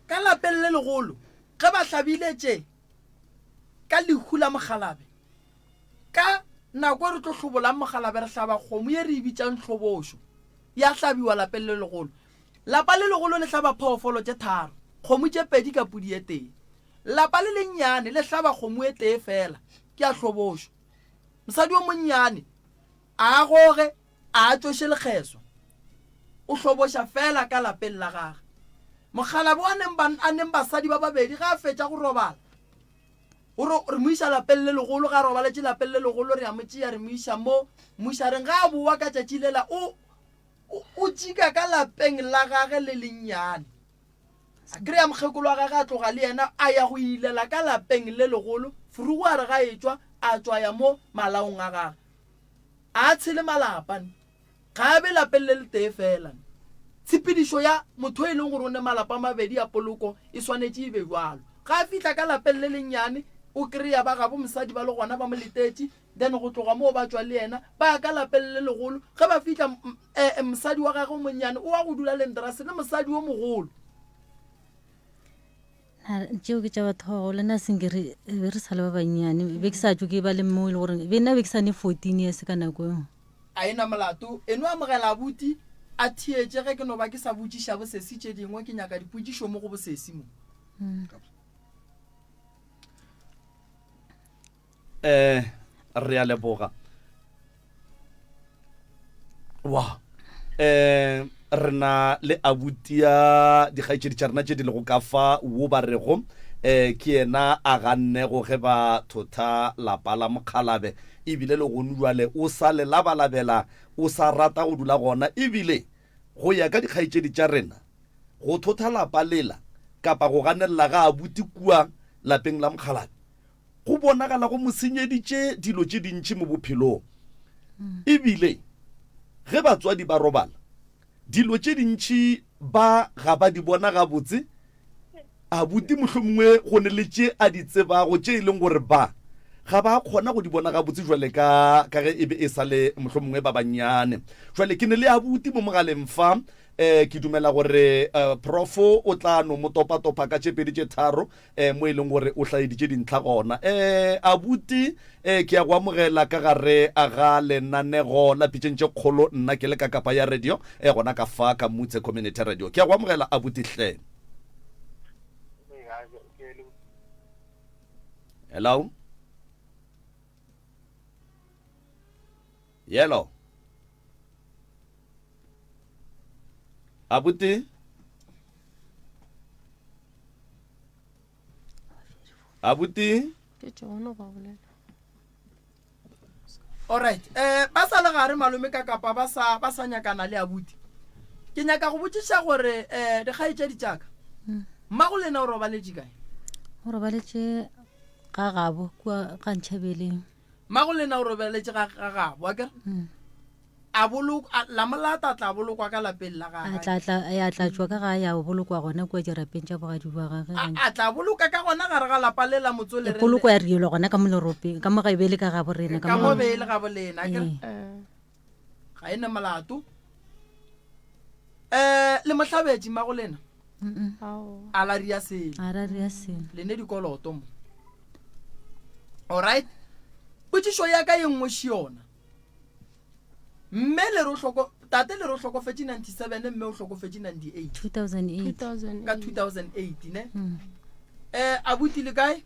Ka lapeng le legolo ge ba hlabile tše ka lehu la mokgalabe, ka nako e re tlo hlobolang mokgalabe re hlaba kgomo ye re e bitšang hlobošo, ya hlabiwa lapeng le legolo. Lapa le legolo le hlaba phoofolo tše tharo, kgomo tše pedi ka pudi e tee. Lapa le lennyane le hlaba kgomo e tee feela, ke ya hlobošo. Mosadi o monnyane a a goge, a a tšoše lekgeswa. O hloboša feela ka lapeng la gage. Mokgalabje a neng ba, a neng basadi ba babedi ge a fetša go robala, o re, re mo iša lapeng le legolo, ge a robaletše lapeng le legolo re a mo tšea re mo iša mo mmušareng. Ge a bowa ka tšatši lela o, o, o tšika ka lapeng la gage le lennyane. A kry-a mokgekolo wa gage a tloga le yena a ya go ilela ka lapeng le legolo. Furugu a re ga etšwa, a tšwa ya mo malaong a gage. A tshele malapa ne. Ga a be lapeng le letee fela ne. Tshepedišo ya motho e leng gore o ne malapa a mabedi a poloko e swanetše e be bjalo. Ga a fihla ka lapeng le lennyane o kry-a ba gabo mosadi ba le gona ba mo letetše Then go tloga moo ba tšwa le yena ba ya ka lapeng le legolo. Ge ba fihla, eh, mosadi wa gagwe o monnyane o wa go dula le Ndrase le mosadi o mogolo. Na tšeo ke tša batho ba bagolo nna senke re be re sa le ba bannyane be ke sa tšo ke ba le mo e le gore be nna be ke sa ne 14 years ka nako eo. A e na molato e no amogela abuti a theetše ge ke no ba ke sa botšiša bosesi tše dingwe ke nyaka dipotšišo mo go bosesi mo. Eh, re a leboga. Wa. Eh, re na le abuti ya dikgaetšedi tša rena tše di lego ka fa wo ba rego eh ke yena a gannego ge ba thotha lapa la mokgalabe ebile le gone jwale o sa le labalabela o sa rata go dula gona ebile go ya ka dikgaetšedi tša rena go thotha lapa lela kapa go ganelela ga abuti kua lapeng la mokgalabe Go bonagala go mo senyeditše dilo tše dintši mo bophelong. E bile ge batswadi ba robala, dilo tše dintši ba ga ba di bona gabotse. Abuti mohlomongwe go ne le tše a di tsebago tše e leng gore ba ga ba kgona go di bona gabotse jwale ka ka ge e be e sa le mohlomongwe ba bannyane. Jwale ke ne le abuti mo mogaleng fa, um ke dumela gore um profo o tla no mo topatopa ka tše pedi tše tharo um mo e leng gore o hlaeditše dintlha gona. Um abuti, um ke ya go amogela ka gare ga lenanego la Pitšeng tše Kgolo, nna ke le ka Kapa ya Radio, um gona ka fa ka Mutse Community Radio. Ke ya go amogela abuti hle. Hello? Yellow. Abuti? Abuti? Ke tšona ba bolela. Alright. Eh ba sa le gare malome ka kapa ba sa ba sa nyakana le abuti. Ke nyaka go botšiša gore eh dikgaetšedi tša ka. Hmm. Mmago lena o robaletše kae? O robaletše ga gabo kua ga Ntšhabeleng. Mmago lena o robaletše ga ga gabo, akere? Hmm. A bolok a la molata a tla bolokwa ka lapeng la gagwe. A tla tla a tla tšwa ka gae a bolokwa gona kua dirapeng tša bogadi bwa gagwe. A a tla boloka ka gona gare ga lapa le la motswele re. Poloko ya rielwa gona ka mo leropeng ka mo ga e be e le ka gabo rena ka mo be e le gabo lena akere. Ga e ne molato. Eh le mohlabetši mmago lena. A la ria selo. A la ria selo. Le ne dikoloto mo. Alright. Potšišo ya ka ye nngwe še yona. Mme le re o hloko tate le re o hlokofetše 97 mme o hlokofetše 98 2008 ka 2008 ne mm. eh abuti le kae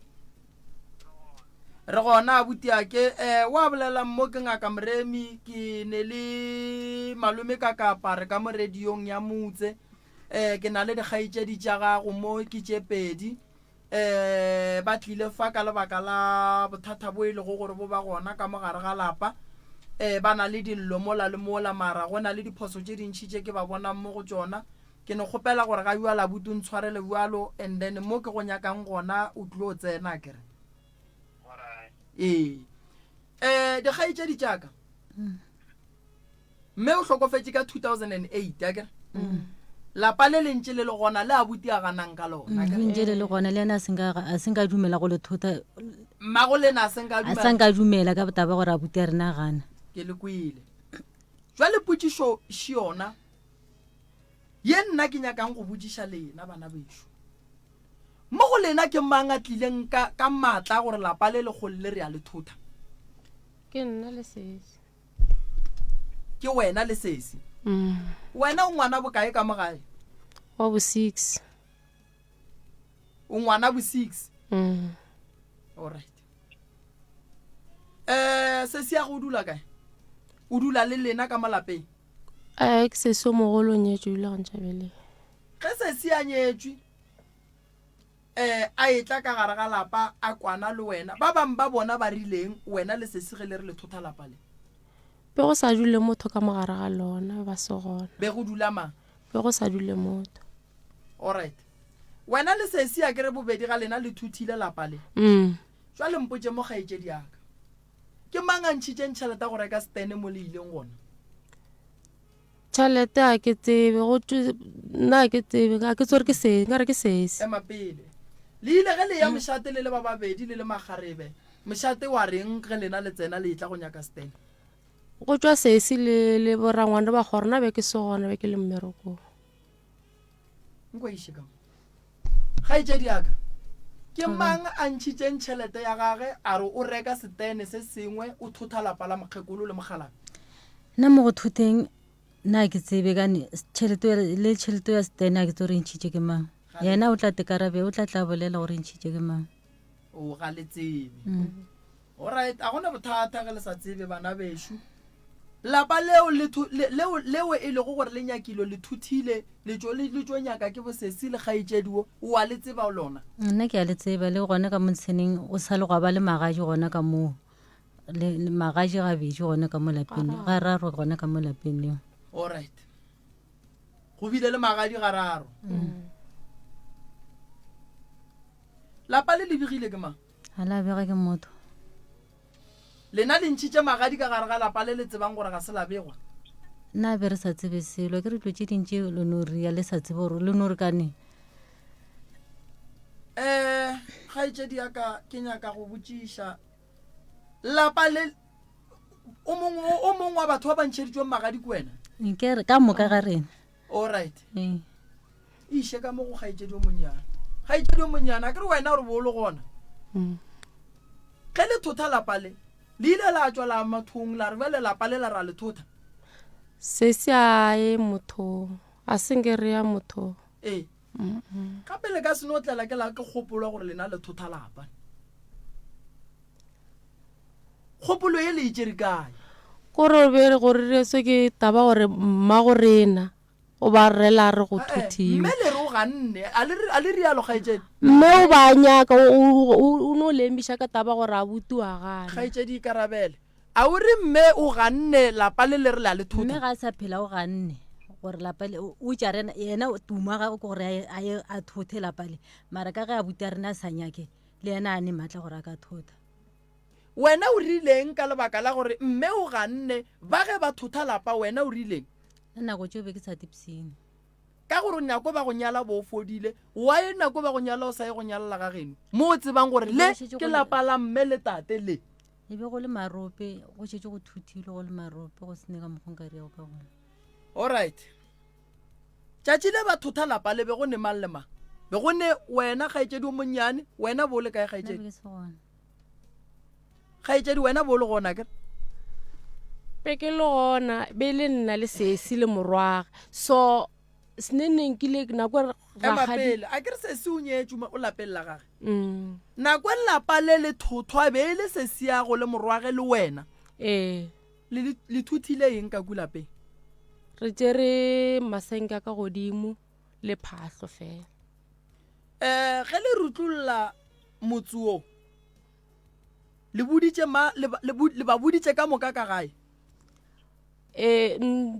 re gona abuti ake eh wa bolela mo ke ngaka moremi ke ne le malome ka kapa re ka mo radiong ya motse eh ke na le dikgaetšedi tša gago mo ke tše pedi um ba tlile fa ka lebaka la bothata bo e lego gore bo ba gona ka mo gare ga lapa. Um ba na le dillo mola le mola, mara go na le diphoso tše dintši tše ke ba bonang mo go tšona. Ke no kgopela gore ga bjalo abuti o ntshwarele bjalo and then mo ke go nyakang gona o tlilo tsena akere. Ee. Um dikgaetšedi tša ka. Mme o hlokofetše ka 2008 akere? Mm. Lapa le le ntše le le gona le abuti a ganang ka lona. Mm, le ntše le le gona le yena a senka a senka dumela go le thota. Mmago lena a senka dumela. A senka dumela ka taba gore abuti a rena gana. Ke le kwele. Jwale potšišo še yona ye nna ke nyakang go botšiša lena bana bešo. Mo go lena ke mang a tlileng ka ka maatla a gore lapa le legolo le re a le thota? Ke nna le sesi. Ke wena le sesi. Mm. Wena o ngwana bokae ka mo gae? Wa bo 6. O ngwana bo 6? Mm. All right. Eh, sesi ya go dula kae? O dula le lena ka mo lapeng? Eh, ke sesi o mogolo o nyetšwe o dula go Ntšhabeleng. Ge sesi a nyetšwe, eh, a etla ka gare ga lapa a kwana le wena, ba bang ba bona ba rileng wena le sesi ge le re le thotha lapa le? Be go sa dule motho ka mo gare ga lona, ba se gona. Be go dula mang? Be go sa dule motho. Alright. Wena le sesi a ke re bobedi ga lena le thuthile lapa le. Mm. Jwale mpotše mo kgaetšedi ya ka. Ke mang a ntšhitšeng tšhelete ya go reka setene mo le ileng gona? Tšhelete a ke tsebe, go thwe nna a ke tsebe, ga ke tsore ke se, nka re ke sesi. Ema pele. Le ile ge le ya mošate le le ba babedi le le makgarebe, mošate wa reng ge lena le tsena le etla go nyaka setene? Go tšwa sesi le le borangwane ba kgoro, nna be ke se gona, be ke le mmerekong. Nko iše ka mo. Kgaetšedi ya ka, ke mang a ntšhitšeng tšhelete ya gage a re o reka setene se sengwe o thotha lapa la mokgekolo le mokgalabje? Nna mo go thotheng nna ga ke tsebe kane tšhelete le tšhelete ya setene ga ke tsebe gore e ntšhitše ke mang. Yena o tla tekarabe o tla tla bolela gore e ntšhitše ke mang. O ga le tsebe. Mm. Alright, a gona bothata ge le sa tsebe bana bešo. Lapa leo le leo leo e lego gore le nyakilo le thuthile le tšo le tšo nyaka ke bosesi le kgaetšedi wo o a le tseba lona. Nna ke a le tseba le gona ka montsheneng o sa le gwa ba le magaji gona ka moo le, le magaji gabedi gona ka mo lapeng gararo gona ka mo lapeng leo. Alright. Go bile le magadi gararo. Mm. Lapa le le begile ke mang? Ga la bega ke motho. Lena le ntšhitše magadi ka gare ga lapa le le tsebang gore ga se la begwa. Nna be re sa tsebe selo, ke re dilo tše dintši le no ria le sa tsebe gore le no re ka neng. Um kgaetšedi ya ka ke nyaka go botšiša. Lapa le o mongwe o mongwe wa batho ba ba ntšheditšweng magadi ke wena? Nke re ka moka ga rena. All right. Ee. Iše ka mo go kgaetšedi o monnyane. Kgaetšedi o monnyane, a ke re wena gore bo o le gona. Mm. Ge le thotha lapa le, le ile la tšwa la mathong la re bjale lapa le la ra le thotha. Sesi a ye mothong, a se nke re ya mothong. Ee. Gape le ka se no tlela ke la ke kgopolo gore lena le thotha lapa. Kgopolo ye le e tšere kae? Kore be gore re se ke taba gore mma go rena o ba rela re go thothiwe. Mme le re o ganne, a le a le rialo kgaetšedi? Mme o ba nyaka o no le emiša ka taba gore abuti wa gana. Kgaetšedi ikarabele. A o re mme o ganne lapa le le re la le thotha? Mme ga a sa phela o ganne gore lapa le o tša rena yena tuma ga ke gore a ye a thothe lapa le mara ka ge abuti a rena a sa nyake le yena a ne maatla gore a ka thotha. Wena o rileng ka lebaka la gore mme o ganne ba ge ba thotha lapa wena o rileng? Nna nako tšeo be ke sa tipshine. Ka gore nako ba go nyala bo o fodile, why nako ba go nyala o sa ye go nyalela ga geno mo o tsebang gore le ke lapa la mme le tate le? E be go le marope, go šetše go thuthilwe go le marope go se ne ka mokgwa nka riago ka gona. Alright. Tšatši le ba thotha lapa le be go ne mang le mang? Be go ne wena kgaetšedi o monnyane, wena bo o le kae kgaetšedi? Kgaetšedi wena bo o le gona ke? Be ke le gona, be le nna le sesi le morwage. So seneneng ke ile nako Ema pele, a ke re sesi o nyetšwe o lapeng la gage. Mm. Nako e lapa le le thothwa be e le sesi yago le morwage le wena. Ee. Le le thuthile eng ka ku lapeng? Re tšere masenke ka godimo le phahlo fela. Eh, ge le rutlolla motse wo, le boditše ma le, le, le ba boditše ka moka ka gae? Eh,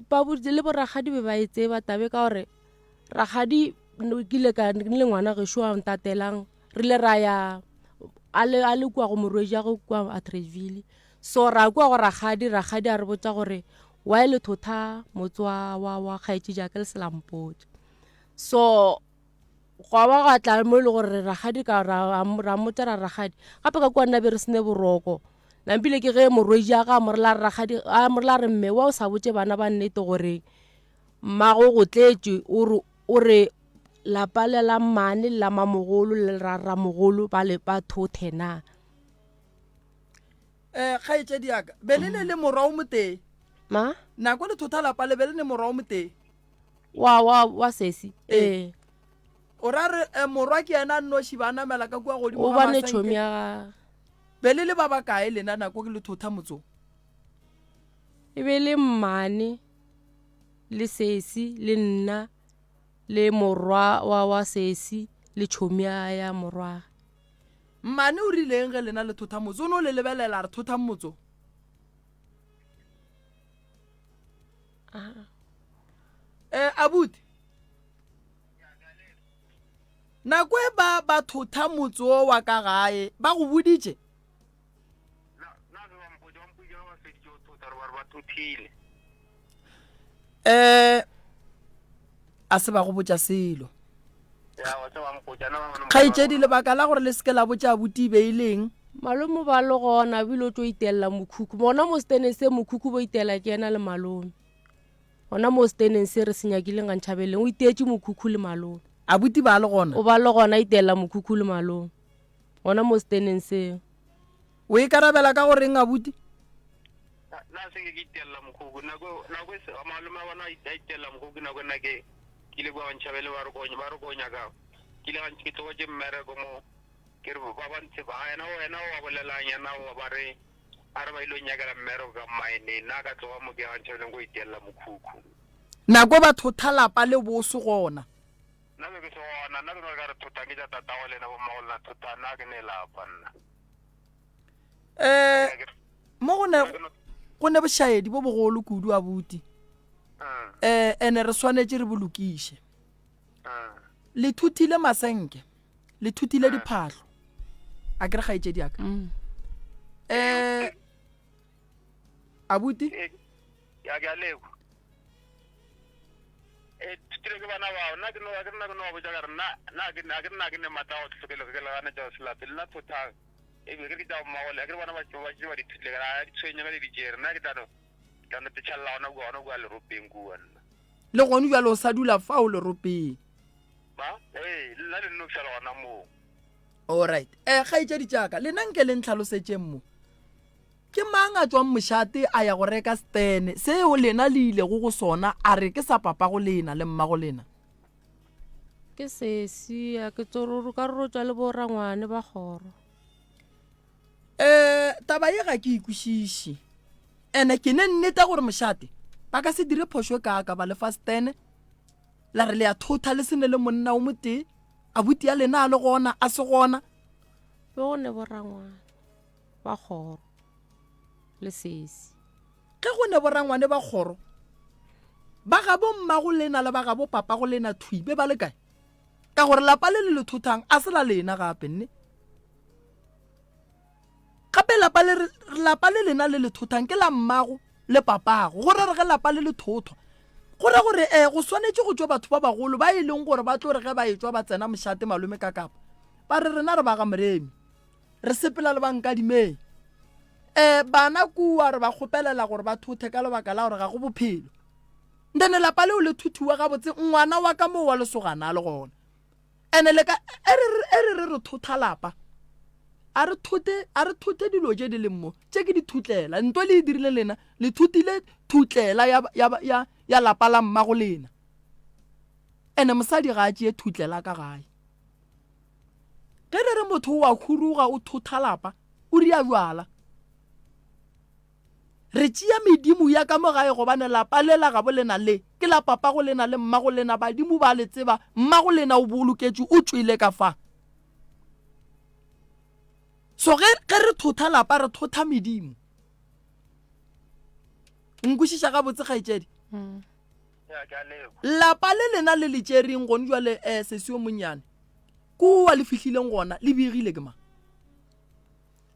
ba boditše le borakgadi be ba e tseba tabe ka gore rakgadi kile ka le ngwana gešo a ntatelang re ile ra ya a le a le kua go morwedi ya go kua Atteridgeville. So ra kua go rakgadi, rakgadi a re botša gore why le thotha motse wa wa wa kgaetšedi ya ka le se la mpotša. So gwa ba gwa tla mo e le gore rakgadi ka ra ra mmotša ra rakgadi gape ka kua nna be re sene boroko. Nampile ke ge morwedi ya ga a mo rela rakgadi a mo rela re mme wa o sa botše bana ba nnete gore mmago go tletše o re o re lapa le la mmane le la mamogolo le la ramogolo ba le ba thothe na. Eh, kgaetšedi ya ka, be le ne le morwa o motee. Ma? Nako le thotha lapa le be le ne morwa o motee. Wa, wa, wa sesi? Ee. O ra re eh, morwa ke yena a nnoši ba namela ka kua godimo O ga bane masenke. tšhomi ya gage. Be le le ba bakae lena nako ke le thotha motsong? E be le mmane le sesi le nna le morwa wa wa sesi le tšhomi ya ya morwage. Mmane o rileng ge lena le thotha motse? O no le lebelela a re thothang motso? Eh, abuti. Nako e ba ba thotha motse o wa ka gae, ba go boditše? Eh, a se ba go botša selo. Kgaetšedi, lebaka la gore le se ke la botša abuti e be e leng? Malome ba le gona bile o tlo itelela mokhukhu gona mo seteneng se mokhukhu bo itela ke yena le malome gona mo seteneng se re se nyakileng ga ntšhabeleng o iteetše mokhukhu le malome. Abuti ba le gona? O ba le gona itelela mokhukhu le malome gona mo seteneng seo. O ikarabela ka go reng abuti? Nna se ke itelela mokhukhu nako nako e malome a bona a itelela mokhukhu nako nna ke ke ile kwa ntšhabele ba re ko ba re ko nyaka ke ile ke tlogetše mmereko mo ke re ba ba ntshe ba yena wena wa bolelang yena wa ba re a re ba ile nyakela mmereko ka mmaeneng nna ka tloga mo ke ya ntšhabeleng ko itelela mokhukhu. Nako ba thotha lapa le boso gona. Nna be ke se gona nna ke no re ka re thothang ke tša tatago lena bommago lena thothang nna ke ne lapa nna. Eh mo go ne go ne bošaedi bo bogolo kudu abuti. Eh ene re swanetše re bolokiše. Le thuthile masenke, le thuthile diphahlo. A ke re kgaetšedi ya ka. Eh abuti Ya ke a lekwa. E thutile ke bana bao nna ke no ke nna ke no ba botša ka re nna nna ke nna ke nna ke ne matla go hlokele ke le ganetša go selape le nna thothang. E be ke re ke tša mmago le, a ke re bona ba ba ba di thutile, ka re a di tshwenye ge le di tšere, nna ke tla no, ke tla no tetšhalela gona kua, gona kua leropeng kua nna. Le gone bjale o sa dula fao leropeng? Ba? Ee, le nna le nno ke sa le gona moo. Alright. Eh, kgaetšedi tša ka, lena nke le ntlhalosetšeng mo. Ke mang a tšwang mošate a ya go reka stene seo lena le ilego go sona a re ke sa papago lena le mmago lena? Ke sesi, a ke tsororo ka re tšwa le bo rangwane ba kgoro. Eh, taba ye ga ke e kwešiše. Ene ke ne nneta gore mošate ba ka se dire phošo e kaaka ba lefa stene la re le ya thotha le se ne le monna o motee abuti ya lena a le gona a se gona. Be go ne bo rangwane ba kgoro le sesi. Ge go ne borangwane ba kgoro, ba gabo mmago lena le ba gabo papago lena thwi be ba le kae? Ka gore lapa le le le thothang a se la lena gape nne. Gape lapa le lapa le lena le le thothang ke la mmago le papago. Go ra re ge lapa le le thothwa, go ra gore eh go swanetše go tšwe batho ba bagolo ba e leng gore ba tlo re ge ba etšwa ba tsena mošate malome ka kapa ba re rena re ba ga Moremi. Re sepela le ba Nkadimeng. E, bana kua re ba kgopelela gore ba thothe ka lebaka la gore ga go bophelo. Ntene lapa leo le thuthuwa gabotse ngwana wa ka moo wa lesogana a le gona. Ene le ka e re e re re re thotha lapa. A re thothe a re thothe dilo tše di leng mo. Tše ke dithutlela. Nto le e dirile lena le thutile thutlela ya ya ya ya lapa la mmago lena. Ene mosadi ga a tšee thutlela ka gae. Ge re re motho o a khuruga o thotha lapa, o ria bjala. Re tšea medimo ya ka mo gae gobane lapa le la gabo lena le ke la papago lena le mmago lena, badimo ba le tseba, mmago lena o boloketšwe o tšwele ka fa. So ge ge re thotha lapa re thotha medimo. Nkwešiša gabotse kgaetšedi? Mm. Lapa le lena le le tšereng gone jwale um sesi yo monnyane kua le fihlileng gona le begile ke mang?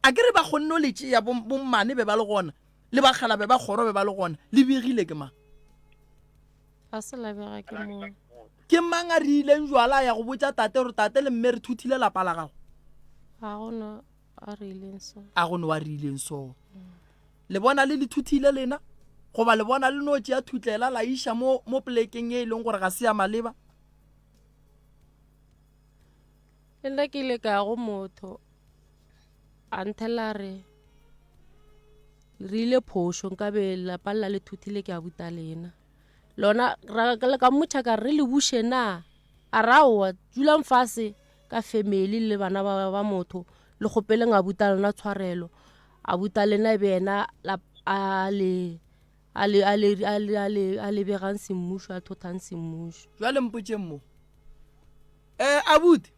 A ke re ba kgonne go le tšea bommane be ba le gona le bakgalabe ba kgoro be ba le gona le begile ke mang? Ga se la bega ke mong. Ke mang a re ileng jwala a ya go botša tate gore tate le mme re thuthile lapa la gago? Ga go no a re ileng so. A go no a re ileng so. Le bona le le thuthile lena? Goba le bona le no tšea thutlela la iša mo, mo polekeng ye e leng gore ga se ya maleba? Le nna ke ile ka ya go motho a nthela re re ile phošo nkabe lapa lela le thuthile ke a buta lena lona ra ka mmotšha ka re le buše na a re aowa dulang fase ka family le bana ba, ba motho le kgopeleng a buta lona tshwarelo a buta lena e be yena a le a le a le a le a le a le begang semmušo a thothang semmušo jwale mpotšeng mo eh abuti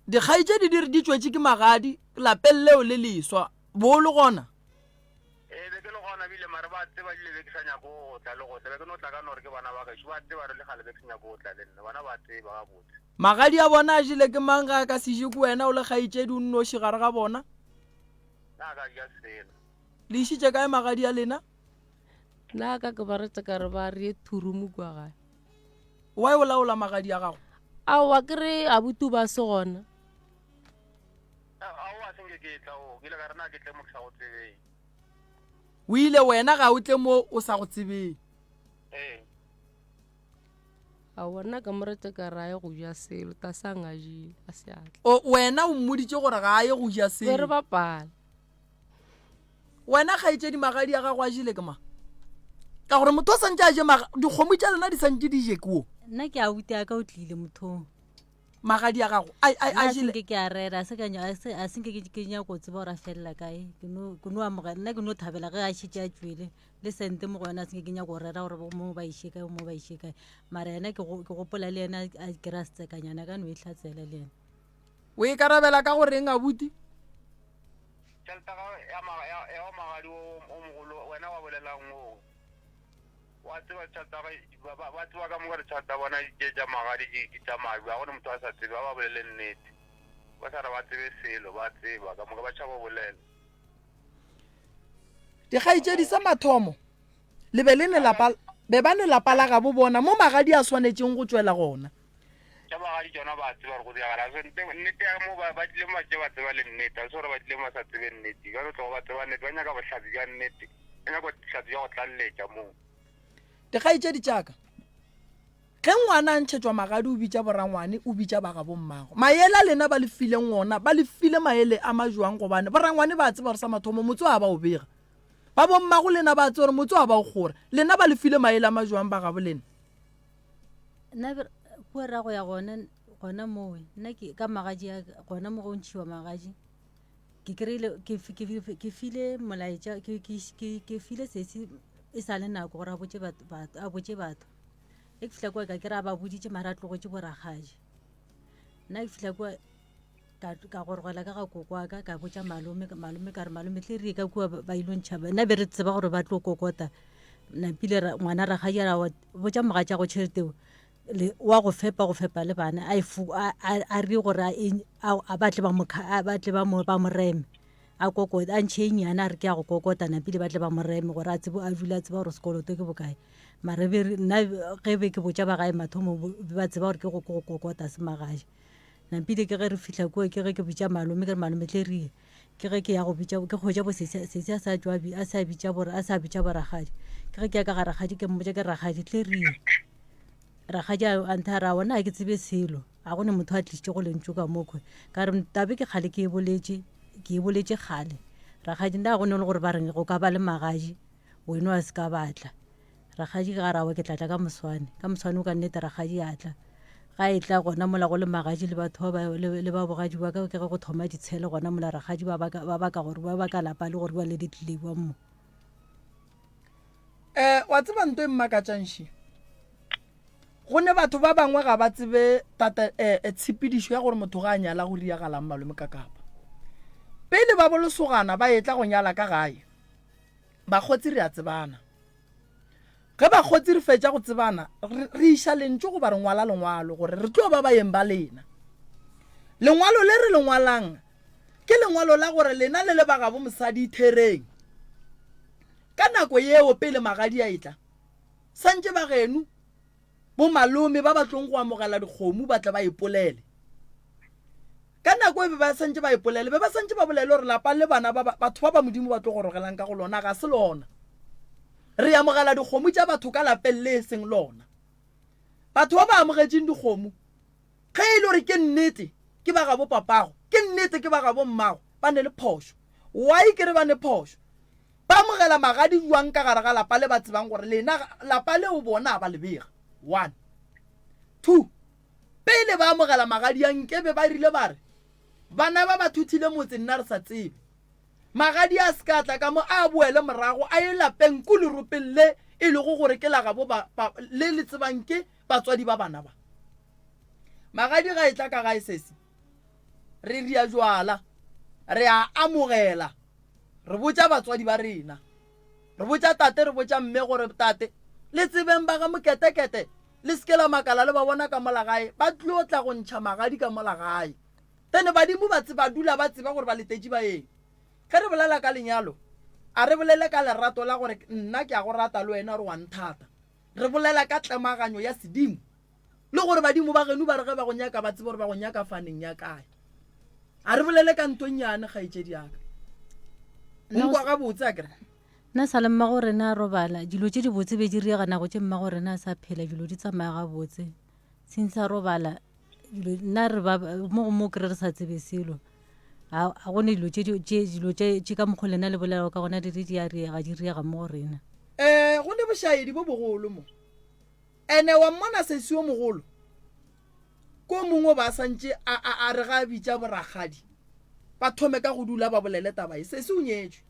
dikgaetšedi di re di tšwetše ke magadi lapeng leo le leswa bo le gona Ee, be ke le gona bile mare ba tseba ebile be ke sa nyako go tla le go tla. Be ke no tla ka no re ke bana ba gešo. Ba tseba re le kgale be ke sa nyako go tla le nna. Bana ba tseba gabotse. Magadi a bona a jele ke mang ge a ka se je ke wena o le kgaetšedi o nnoši gare ga bona? Nna a ka ja selo. Le išitše kae magadi a lena? Nna a ka ke ba rete ka re ba re ye thurumu kua gae. Why o laola magadi a gago? Aowa ke re abuti ba se gona. Aowa se nke ke tla o. Ke ile ka re na ke tle mo ke sa go tsebeng. O ile wena ga o tle mo o sa go tsebeng. Ee. Aowa nna ka mo rete ka re a ye go ja selo ta sa ngajile a se a tla. O wena o mmoditše gore ga a ye go ja Be re selo. bapala. Wena kgaetšedi magadi a gago a jele ke mang? Ka gore motho o santše a je maga dikgomo tša lena di santše di je ke wo. Nna ke abuti a ka o tlile mothong. Magadi a gago a, a, a Nna a jele. senke ke a rera, a se ka nya- a se- a senke ke ke nyako go tseba gore a felela kae. Ke no ke no amogela, nna ke no thabela ge a šetše a tšwele le sente mo go yona a senke ke nyako go rera gore mo ba iše kae mo ba iše kae. Mara yena ke go- ke gopola le yena a kry-a setsekanyana ka no e hlatsela le yena. O ikarabela ka go reng abuti? Tšhelete ya gago ya ma- ya- ya wa magadi o o mogolo wena wa bolelang oo. Wa tseba ditšhelete tsa gagwe, ba, ba, ba tseba ka moka ditšhelete tsa bona tše tša magadi di, di tsamaya bjang. Ga go ne motho a sa tsebe, ba ba bolele nnete. Ba sa re ba tsebe selo, ba tseba ka moka, ba tšhaba go bolela. Dikgaetšedi, sa mathomo, le be le ne lapa, be ba ne lapa la gabo bona mo magadi a swanetšeng go tšwela gona. Tša bagadi tšona ba tseba gore go diragala so nte nnete ya mo ba ba tlile mo ba tše ba tseba le nnete a se gore ba tlile mo ba sa tsebe nnete bjalo tlogo ba tseba nnete ba nyaka bohlatse bja nnete ba nyaka bohlatse bja go tlaleletša moo. Dikgaetšedi tša ka, ge ngwana a ntšhetšwa magadi o bitša borangwane, o bitša ba gabo mmago. Maele a lena ba le fileng ona, ba le file maele a majwang gobane borangwane ba tseba gore sa mathomo motse wa ba o bega. Ba bommago lena ba tseba gore motse wa ba o kgora. Lena ba le file maele a majwang ba gabo lena. Nna be kua ra go ya gona gona mowe nna ke ka magadi a gona mo go ntšhiwa magadi ke kry-ile ke ke ke file molaetša ke ke ke ke file sesi e sa le nako gore a botše batho a botše batho ge ke fihla kua ka kry-a ba boditše mara a tlogetše borakgadi nna ke fihla kua ka ka gorogela ka ga koko wa ka ka botša malome malome ka re malome tle re ye ka kua ba ilo ntšha nna be re tseba gore ba tlo kokota napile ngwana rakgadi a ra botša mogatšago tšhelete eo wa go fepa go fepa le bana a e a re gore a ba tle ba mo ba tle ba mo ba mo reme a kokota a ntšhe e nnyane a re ke ya go kokota napile ba tle ba mo reme gore a tsebe a dule a tseba gore sekoloto ke bokae mare be nna ge be ke botša ba gae mathomo ba tseba gore ke go kokota se magaje Nampile ke ge re fihla kua ke ge ke bitša malome ke re malome tle re ye ke ge ke ya go bitša ke hwetša bo sesi sesi a sa tšwa a sa bitša bore a sa bitša borakgadi ke ge ke ya ka ga rakgadi ke mmotša ke re rakgadi tle re ye rakgadi a ntha ra ona ga ke tsebe selo a go ne motho a tlišitše go lentšu ka mokhwe ka re tabe ke kgale ke e boletše ke e boletše kgale rakgadi nna ga go ne le gore ba reng go ka ba le magadi weno a se ka batla Rakgadi ga rawa ke tla tla ka moswane. Ka moswane o ka nnete rakgadi a tla. Ga e tla gona mola go le magadi le batho ba le ba bogadi ba ka ke ge go thoma ditshele gona mola rakgadi ba ba ba baka gore ba baka lapa le gore ba le ditleliwa mo. Eh wa tseba nto e mmakatšang še. Go ne batho ba bangwe ga ba tsebe tata eh, eh tshepedišo ya gore motho ga a nyala go riagalang malome ka kapa. Pele ba bolosogana ba etla go nyala ka gae. Bakgotsi re a tsebana. Ge bakgotsi re fetša go tsebana, re, re iša lentšu goba re ngwala lengwalo gore re tlo ba baeng ba lena. Lengwalo le re le ngwalang ke lengwalo la gore lena le le ba gabo mosadi ithereng. Ka nako yeo pele magadi a etla, santše ba geno Bomalome ba ba tlong go amogela dikgomo ba tle ba ipolele. Ka nako e be ba santše ba ipolele, be ba santše ba bolele gore lapa le bana ba batho ba ba Modimo ba tlo gorogelang ka go lona ga se lona. Re amogela dikgomo tša batho ka lapeng le e seng lona. Batho ba ba amogetšeng dikgomo, ge e le gore ke nnete ke ba gabo papago, ke nnete ke ba gabo mmago, ba ne le phošo. Why ke re ba ne phošo? Ba amogela magadi bjang ka gare ga lapa le ba tsebang gore lena lapa leo bona a ba le bega? One. Two, pele ba amogela magadi a nkebe ba rile ba re, Bana ba ba thuthile motse nna re sa tsebe. Magadi a se ka tla ka mo a boele morago a ye lapeng ko leropeng le e lego gore ke la gabo ba, ba, le le tsebang ke batswadi ba bana ba. Magadi ga e tla ka gae sesi, re ria jwala, re a amogela. Re botša batswadi ba rena, re botša tate, re botša mme gore, Tate, le tsebeng ba ga Moketekete, le se ke la makala le ba bona ka mola gae, ba tlo tla go ntšha magadi ka mola gae. Then badimo ba tseba, dula ba tseba gore ba letetše baeng. Ge re bolela ka lenyalo, a re bolele ka lerato la gore nna ke a go rata le wena o re wa nthata. Re bolela ka tlemaganyo ya sedimo. Le gore badimo ba geno ba re ge ba go nyaka ba tsebe gore ba go nyaka faneng ya kae. A re bolele ka nto nnyane kgaetšedi ya ka. O nkwa gabotse a kere? Nna sa le mmago rena a robala, dilo tše dibotse be di riega nako tše mmago rena a sa phela, dilo di tsamaya gabotse. Since a robala, dilo nna re ba mo go mo kry re sa tsebe selo. A a go ne dilo tše tše dilo tše tše ka mokgo lena le bolelago ka gona di re di a riega di riega mo go rena. Eh, go ne bošaedi bo bogolo mo. Ene wa mmona sesi yo mogolo ko mongwe o ba santše a, a, a re ga a bitša borakgadi ba thome ka go dula ba bolele taba ye. Sesi o nyetšwe.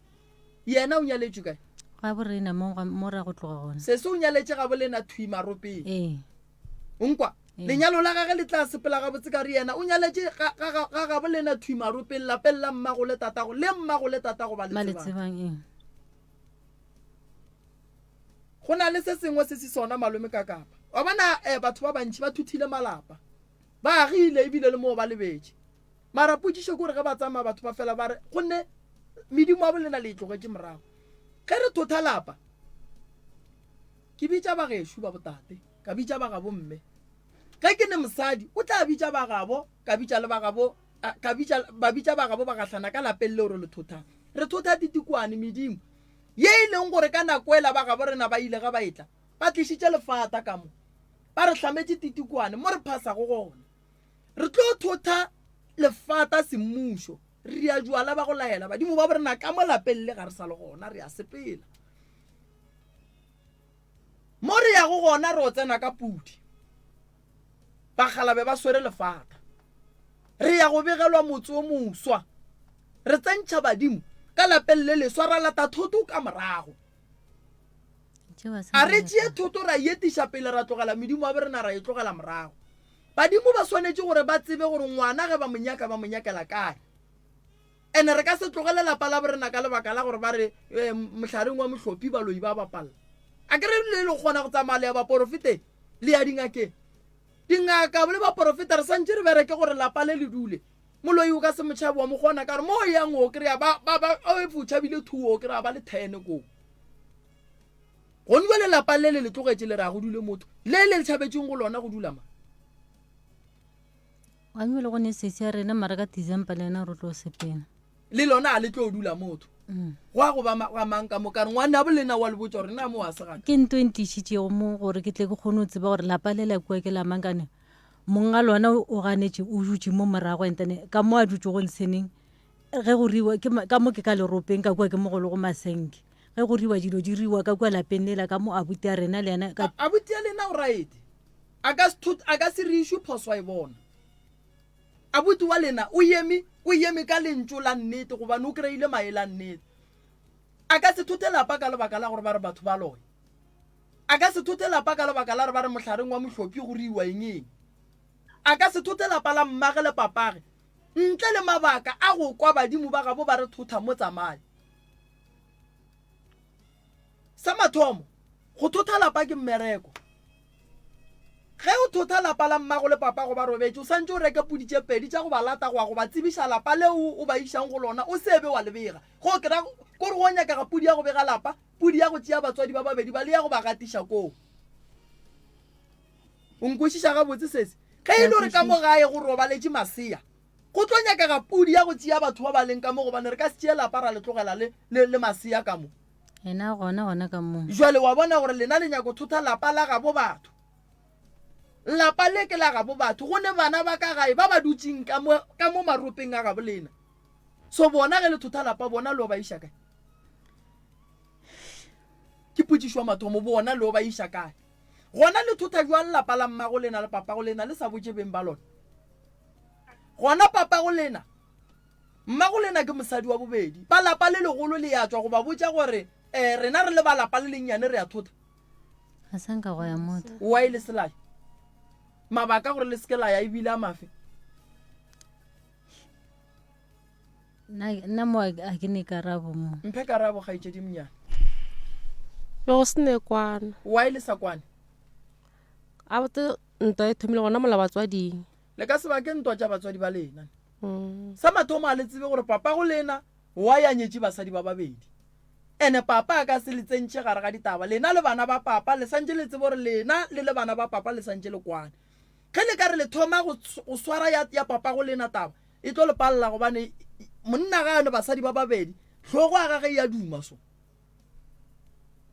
Yena o nyaletšwe kae? Ga borena mo, mo ra go tloga gona. Sesi o nyaletše ga bolena thwi maropeng. Ee. O nkwa? Ee. Lenyalo la gage le tla sepela gabotse ka re yena o nyaletše ga, ga, ga, ga gabo lena thwi maropeng lapeng la mmago le tatago, le mmago le tatago ba le Ba le tsebang. tsebang, ee. Go na le se sengwe se se sona malome ka kapa. Wa bona eh, batho ba bantši ba thuthile malapa. Ba agile ebile le moo ba lebetše. Mara potšišo ke gore ge ba tsamaya batho ba fela ba re gonne medimo wa bolena le e tlogetše morago. Ge re thotha lapa, ke bitša ba gešo ba botate, ka bitša ba gabo mme. Ge ke ne mosadi, o tla bitša ba gabo, ka bitša le ba gabo, ka bitša, ba bitša ba gabo ba gahlana ka lapeng leo re le thothang. Re thotha titikwane, medimo, ye e leng gore ka nako ela ba gabo rena ba ile ge ba etla, ba tlišitše lefata ka mo, ba re hlametše titikwane mo re phasago gona. Re tlo thotha lefata semmušo, re a jwala ba go laela badimo ba borena ka mo lapeng le ga re sa le gona, re a sepela. Mo re yago gona re o tsena ka pudi. Bakgalabe ba swere lefata. Re ya go begelwa motse o moswa. Re tsentšha badimo ka lapeng le leswa ra lata thoto ka morago. A re tšee thoto ra e etiša pele ra tlogela medimo wa borena ra e tlogela morago. Badimo ba swanetše gore ba tsebe gore ngwana ge ba mo nyaka ba mo nyakela kae. Ene re ka se tlogele lapa la borena ka lebaka la gore ba re eh, mohlareng wa mohlophi baloi ba bapalla. A ke re le le kgona go tsamaya le ya baporofeteng le ya dingakeng. Dingaka le baporofeta re santše re bereke gore lapa le le dule. Moloi o ka se motšhabe wa mo kgona ka gore mo o yang o kry-a ba ba ba o efe o tšhabile thuo o kry-a ba le thene koo. Gone jwale lapa le le le tlogetše le re a go dule motho le le le tšhabetšeng go lona go dula mang? Wa nyo le go ne sesi ya rena mara ka December le yena re tlo sepela. Le lona a le tlo dula motho. Mm. Go a go ba ga mang ka mo ka re ngwana bo lena wa le botša gore na mo wa segaka. Ke nto e ntlišitšego mo gore ke tle ke kgone go tseba gore lapa le la kua ke la mang kane monga lona o ganetše o dutše mo morago entane ka mo a dutšego ntsheneng ge go riwa ke ka mo ke ka leropeng ka kua ke mo go le go masenke ge go riwa dilo di riwa ka kua lapeng lela ka mo abuti a rena le yena ka Abuti ya lena o right. A ka se thot, a ka se re išwe phoso a e bona. Abuti wa lena o eme, o eme ka lentšu la nnete gobane o kry-ile maele a nnete. A ka se thothe lapa ka lebaka la gore ba re batho ba loya. A ka se thothe lapa ka lebaka la gore ba re mohlareng wa mohlopi go riwa eng eng. A ka se thothe lapa la mmage le papage ntle le mabaka a go kwa badimo ba gabo ba re thotha mo tsamaye. Sa mathomo, go thotha lapa ke mmereko. Ge o thotha lapa la mmago le papago ba robetše, o santše o reke pudi tše pedi tša go ba lata go ya go ba tsebiša lapa leo o ba išang go lona, o se be wa le bega. Go ke ra ko re go nyakega pudi ya go bega lapa, pudi ya go tšea batswadi ba babedi ba le ya go ba gatiša koo. O nkwešiša gabotse sesi? Ge e le gore ka mo gae go robaletše masea, go tlo nyakega pudi ya go tšea batho ba ba leng ka mo gobane re ka se tšee lapa ra le tlogela le, le, le masea ka mo. Yena gona gona ka mo. Jwale wa bona gore lena le nyako thotha lapa la gabo batho. Lapa le ke la gabo batho. Go ne bana ba ka gae ba ba dutšeng ka mo, ka mo maropeng a gabo lena. So bona ge le thotha lapa bona le o ba iša kae? Ke potšišo ya mathomo, bona le o ba iša kae? Gona le thotha bjang lapa la mmago lena le papago lena le sa botše beng ba lona? Gona papago lena Mmago lena ke mosadi wa bobedi. Ba lapa le legolo le ya tšwa go ba botša gore eh rena re le ba lapa le lennyane re a thota. Ga sa nka gwa ya motho. Why le se la ya? Mabaka gore le se ke la ya ebile a mafe? Nna nna mo a ke ne karabo mo. Mphe karabo kgaetšedi monyane. Be go se ne kwano. Why le sa kwane? A botse ntwa e thomile gona mola batswading. Le ka se bake ntwa tša batswadi ba lena. Sa mathomo a le tsebe gore papago lena why a nyetše basadi ba babedi. Ene papa a ka se le tsentšhe gare ga ditaba. Lena le bana ba papa le santše le tsebe gore lena le le bana ba papa le santše le kwane. Ge le ka re le thoma go, go swara ya, ya papago lena taba e tlo le palela gobane monna ga a ne basadi ba babedi hlogo ya gage e a duma so.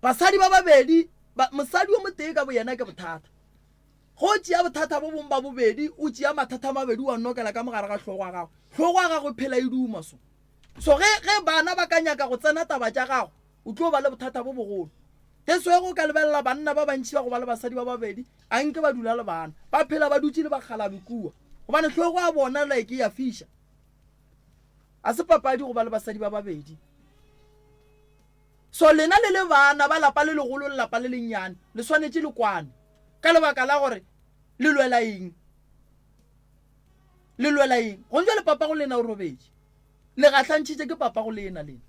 Basadi ba babedi, ba, mosadi o motee ka boyena ke bothata. Ge o tšea bothata bo bongwe ba bobedi, o tšea mathata a mabedi wa nokela ka mogare ga hlogo ya gago. Hlogo ya gago e phela e duma so. So ge, ge bana ba ka nyaka go tsena taba tša gago, o tlo ba le bothata bo bogolo. That's why ge o ka lebelela banna ba bantši ba go ba le basadi ba babedi, a nke ba dula le bana. Ba phela ba dutše le bakgalabi kua. Gobane hlogo ya bona like e a fiša. A se papadi go ba le basadi ba babedi. So lena le le bana ba lapa le legolo le lapa le lennyane, le swanetše le kwane. Ka lebaka la gore le lwela eng? Le lwela eng? Gong jwale papago lena o robetše. Le gahlantšhitše ke papago lena lena.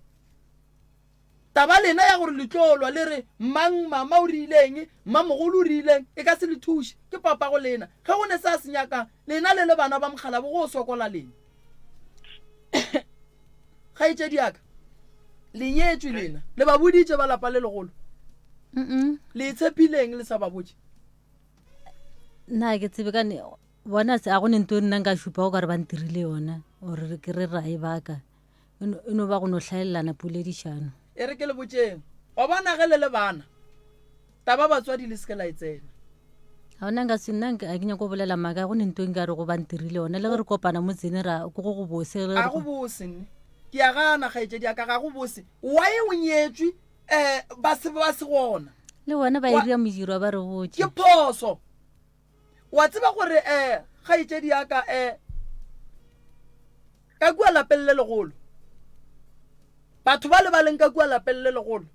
Taba lena ya gore le tlo lwa le re mang mama o rileng, mmamogolo o rileng, e ka se le thuše. Ke papago lena. Ge go ne se a se nyakang, lena le le bana ba mokgalabo go sokola lena. Kgaetšedi ya ka, le nyetšwe lena, le ba boditše ba lapa le legolo? Le itshepileng le sa ba botše? Nna ga ke tsebe ka ne bona se a go ne nto nna nka šupa go ka re ba ntirile yona gore re ke re ra e baka. E no e no ba go no hlaelelana poledišano. E re ke le botšeng, wa bona ge le le bana, taba batswadi le se ke la e tsena. Ga gona nka se nna nka ga ke nyako go bolela maaka ga go ne nto nka re go ba ntirile yona le ge re kopana mo tsene ra ko go go bose ge Ga re go bose nne. Ke a gana kgaetšedi ya ka ga go bose. Why o nyetšwe um ba se ba se gona? Le bona ba iria modiro ba re botše. Ke phoso. Wa tseba gore um kgaetšedi ya ka um ka kua lapeng le legolo batho ba le ba leng ka kua lapeng le legolo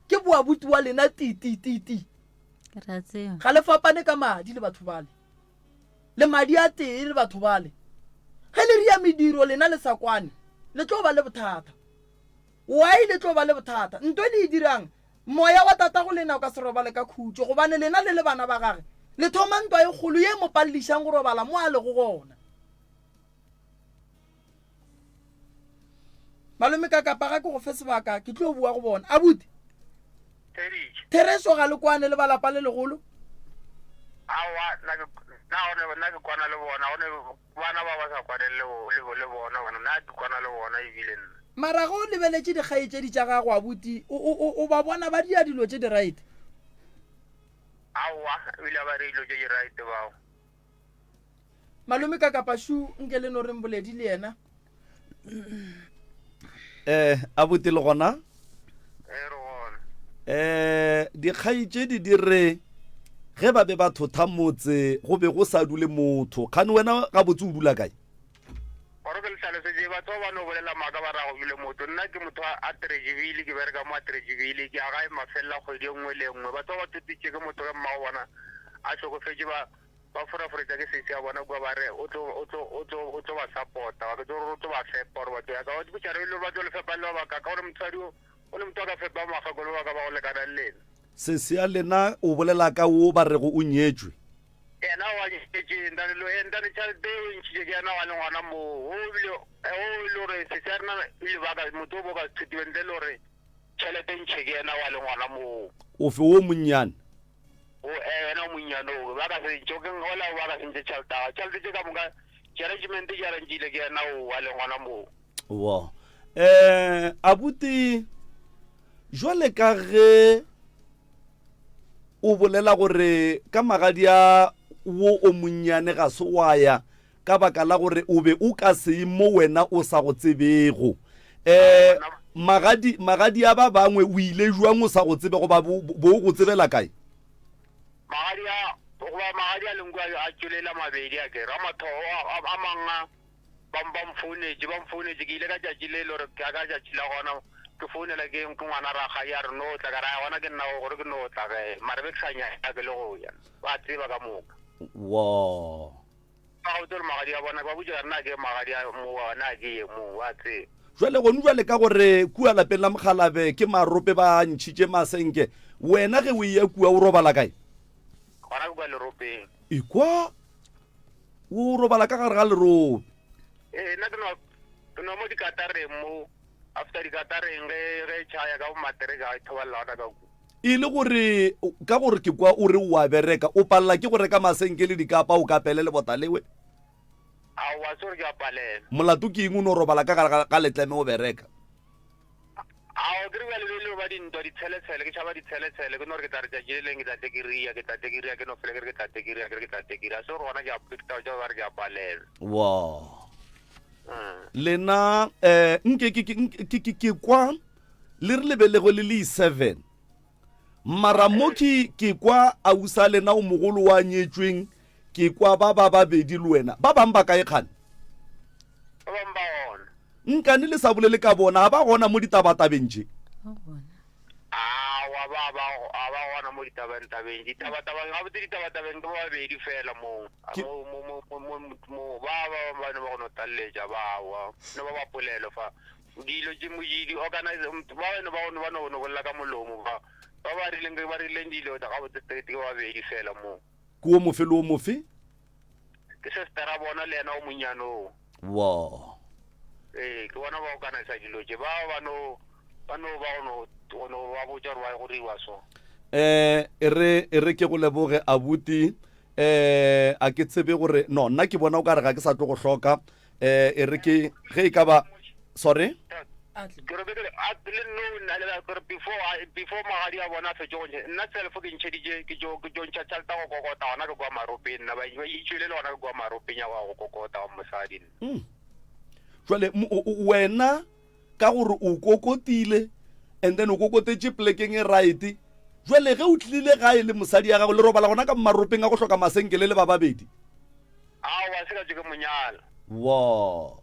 ke boabuti wa lena ti ti ti ti. Re a tseba. Ga le fapane ka madi le batho bale. Le madi a tee le batho bale. Ge le ria mediro lena le sa kwane, le tlo ba le bothata. Why le tlo ba le bothata? Nto e le e dirang, moya wa tatago lena o ka se robale ka khutšo, gobane lena le le bana ba gage, le thoma ntwa e kgolo ye e mo paledišang go robala mo a lego gona. Malome ka kapa ga ke go fe sebaka, ke tlo bua go bona. Abuti, therešo ga le kwane le ba lapa le legolo? Aowa, nna ke nna ke kwana le bona, gone Bana ba ba sa kwane le, le, le bona, bona, nna ke kwana le bona ebile nna. Mara ge o lebeletše dikgaetšedi tša gago, abuti, o, o, o, o ba bona ba dia dilo tše di right? Aowa, ebile ga ba dire dilo tše di right bao. Malome Kakapašu, nke le no reng Boledi le yena. Eh, abuti le gona? Eh, re gona. Eh, dikgaetšedi di re ge ba be ba thotha motse go be go sa dule motho. Kgane wena gabotse o dula kae? Gore ke le hlalosetše, batho ba ba no bolela maaka ba ra go dule motho. Nna ke motho wa Atteridgeville, ke bereka mo Atteridgeville, ke ya gae mafelela kgwedi e nngwe le e nngwe. Batho ba ba thotitše ke motho ge mmago bona a hlokofetše ba Ba foraforetša ke sesi ya bona kua ba re o tlo, o tlo, o tlo, o tlo ba support-a, ba ke tlo gore o tlo ba fepa gore batho ya ka ba botša re le ba tlo le fepa le ba baka ka gore mosadi o, o le motho a ka fepa makgekolo ba ka ba go lekana le lena. Sesi ya lena o bolela ka wo ba rego o nyetšwe. Yena o a nyetše, ntane lo, ntane tšhelete eo e ntšhitše ke yena wa le ngwana moo, o bile, o e le gore sesi ya rena e le baka motho o bo ka se thutiwe ntle le gore tšhelete e ntšhe ke yena wa le ngwana moo. Ofe wo monnyane? O eh, wena o monnyane o, ba ka se tšokeng ola ba ka se ntše tšhelete ya tšhelete tše ka moka arrangement ke arrangile ke yena o a leng gona moo. Wo. Eh, abuti jwale ka ge o bolela gore ka magadi a wo o monnyane ga se wa ya ka baka la gore o be o ka se ye mo wena o sa go tsebego. Um magadi, magadi a ba bangwe o ile jwang o sa go tsebe goba bo, bo o go tsebela kae? Magadi a, goba magadi a leng kua a tšwelela mabedi a ke ra matho a, a, a mang a ba, ba mfounetše, ba mfounetše ke ile ka tšatši le le gore ka ka tšatši la gona ke founela ke, ke ngwana rakgadi a re no tla ka ra gona ke nna gore ke no tla ge mara be ke sa nyake le go ya ba tseba ka moka. Wo. Ba gabotse gore magadi a bona, ba botše ka re na ke magadi a mo, na ke ye mo, ba tseba. Jwale gonu jwale ka gore kua lapeng la Mokgalabe ke marope ba ntšhitše masenke, wena ge o eya kua o robala kae? Gona ke kua leropeng. Ekwa o robala ka gare ga lerope. Ee, nna ke nwa, ke nwa mo dikatareng mo, after dikatareng ge, ge e tšhaya ka bo matereke ga e thobalela gona ka kua. E le gore, ka gore ke kwa o re o a bereka, o palela ke go reka masenke le dikapa o kapele lebota lewe? Aowa, se gore ke a palela. Molato ke eng o no robala ka gare ga, ga letleme o bereka? Aowa, ke re bjale be le ba dintwa, ditsheletshele, ke tšhaba ditsheletshele, ke no re ke tla re tšatši le leng ke tla tle ke ria, ke tla tle ke ria, ke no fele ke re ke tla tle ke ria, ke re ke tla tle ke ria. Se gore gona ke a, ke taba tša ba re ke a palelwa. Wa. Lena, eh, nke ke, ke, ke, ke, ke kwa le re lebelego le le 7 mara mo ke ke kwa ausa lena o mogolo wa nyetšweng ke kwa ba ba babedi le wena ba bang ba kae kgane ba bang ba gona nkane le sa bolele ka bona ga ba gona mo ditabatabeng tše awa ba ba a ba gona mo ditabeng tabeng ditabatabeng gabotse ditabatabeng ke ba babedi fela mo mo mo mo mo mo ba ba ba ne ba go no tlaleletša ba wa ne ba ba polelo fa Dilo tše mo di organize ba beno ba ba no no bolela ka molomo ba ba ba rileng ba rileng dilo tsa gabotse straight ke ba babedi fela mo. Ke wo mofe le wo mofe? Ke sestera bona le yena o monnyane o. Wa. Ee, ke bona ba organize dilo tše ba ba no ba no ba go no go no ba botša gore ba go diriwa so. Eh, e re e re ke go leboge abuti. Eh a ke tsebe gore no nna ke bona o ka re ga ke sa tlo go hloka eh e re ke ge e ka ba sorry Ke re ke a le no nna le gore before before magadi a bona a fetše go nna self ke ntšheditše ke tšo ke tšo ntšha tšhelete go kokota gona ke kwa maropeng nna ba itšwele le gona ke kwa maropeng ya go kokota wa mosadi nna. Mm. Jwale wena ka gore o kokotile and then o kokotetše plekeng e right jwale ge o tlile gae le mosadi ya gago le robala gona ka maropeng a go hloka masenkele le ba babedi. Aowa se ka tšo ke monyala. Wo.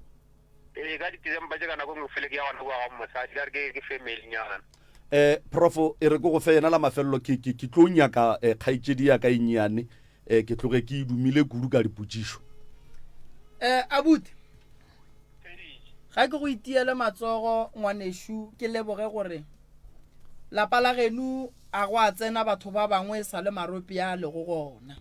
Ee, ka di-December tše ka nako e nngwe fele ke ya gona kua ga mosadi, ka re ke ke family nyana. Eh, prof, e re ke go fe yena la mafelelo, ke, ke, ke tlo nyaka eh, kgaetšedi ya ka e nnyane, eh, ke tloge ke e dumile kudu ka dipotšišo. Eh, abuti, ga ke go itiele matsogo ngwanešu, ke leboge gore lapa la genu a go a tsena batho ba bangwe e sa le marope a lego gona.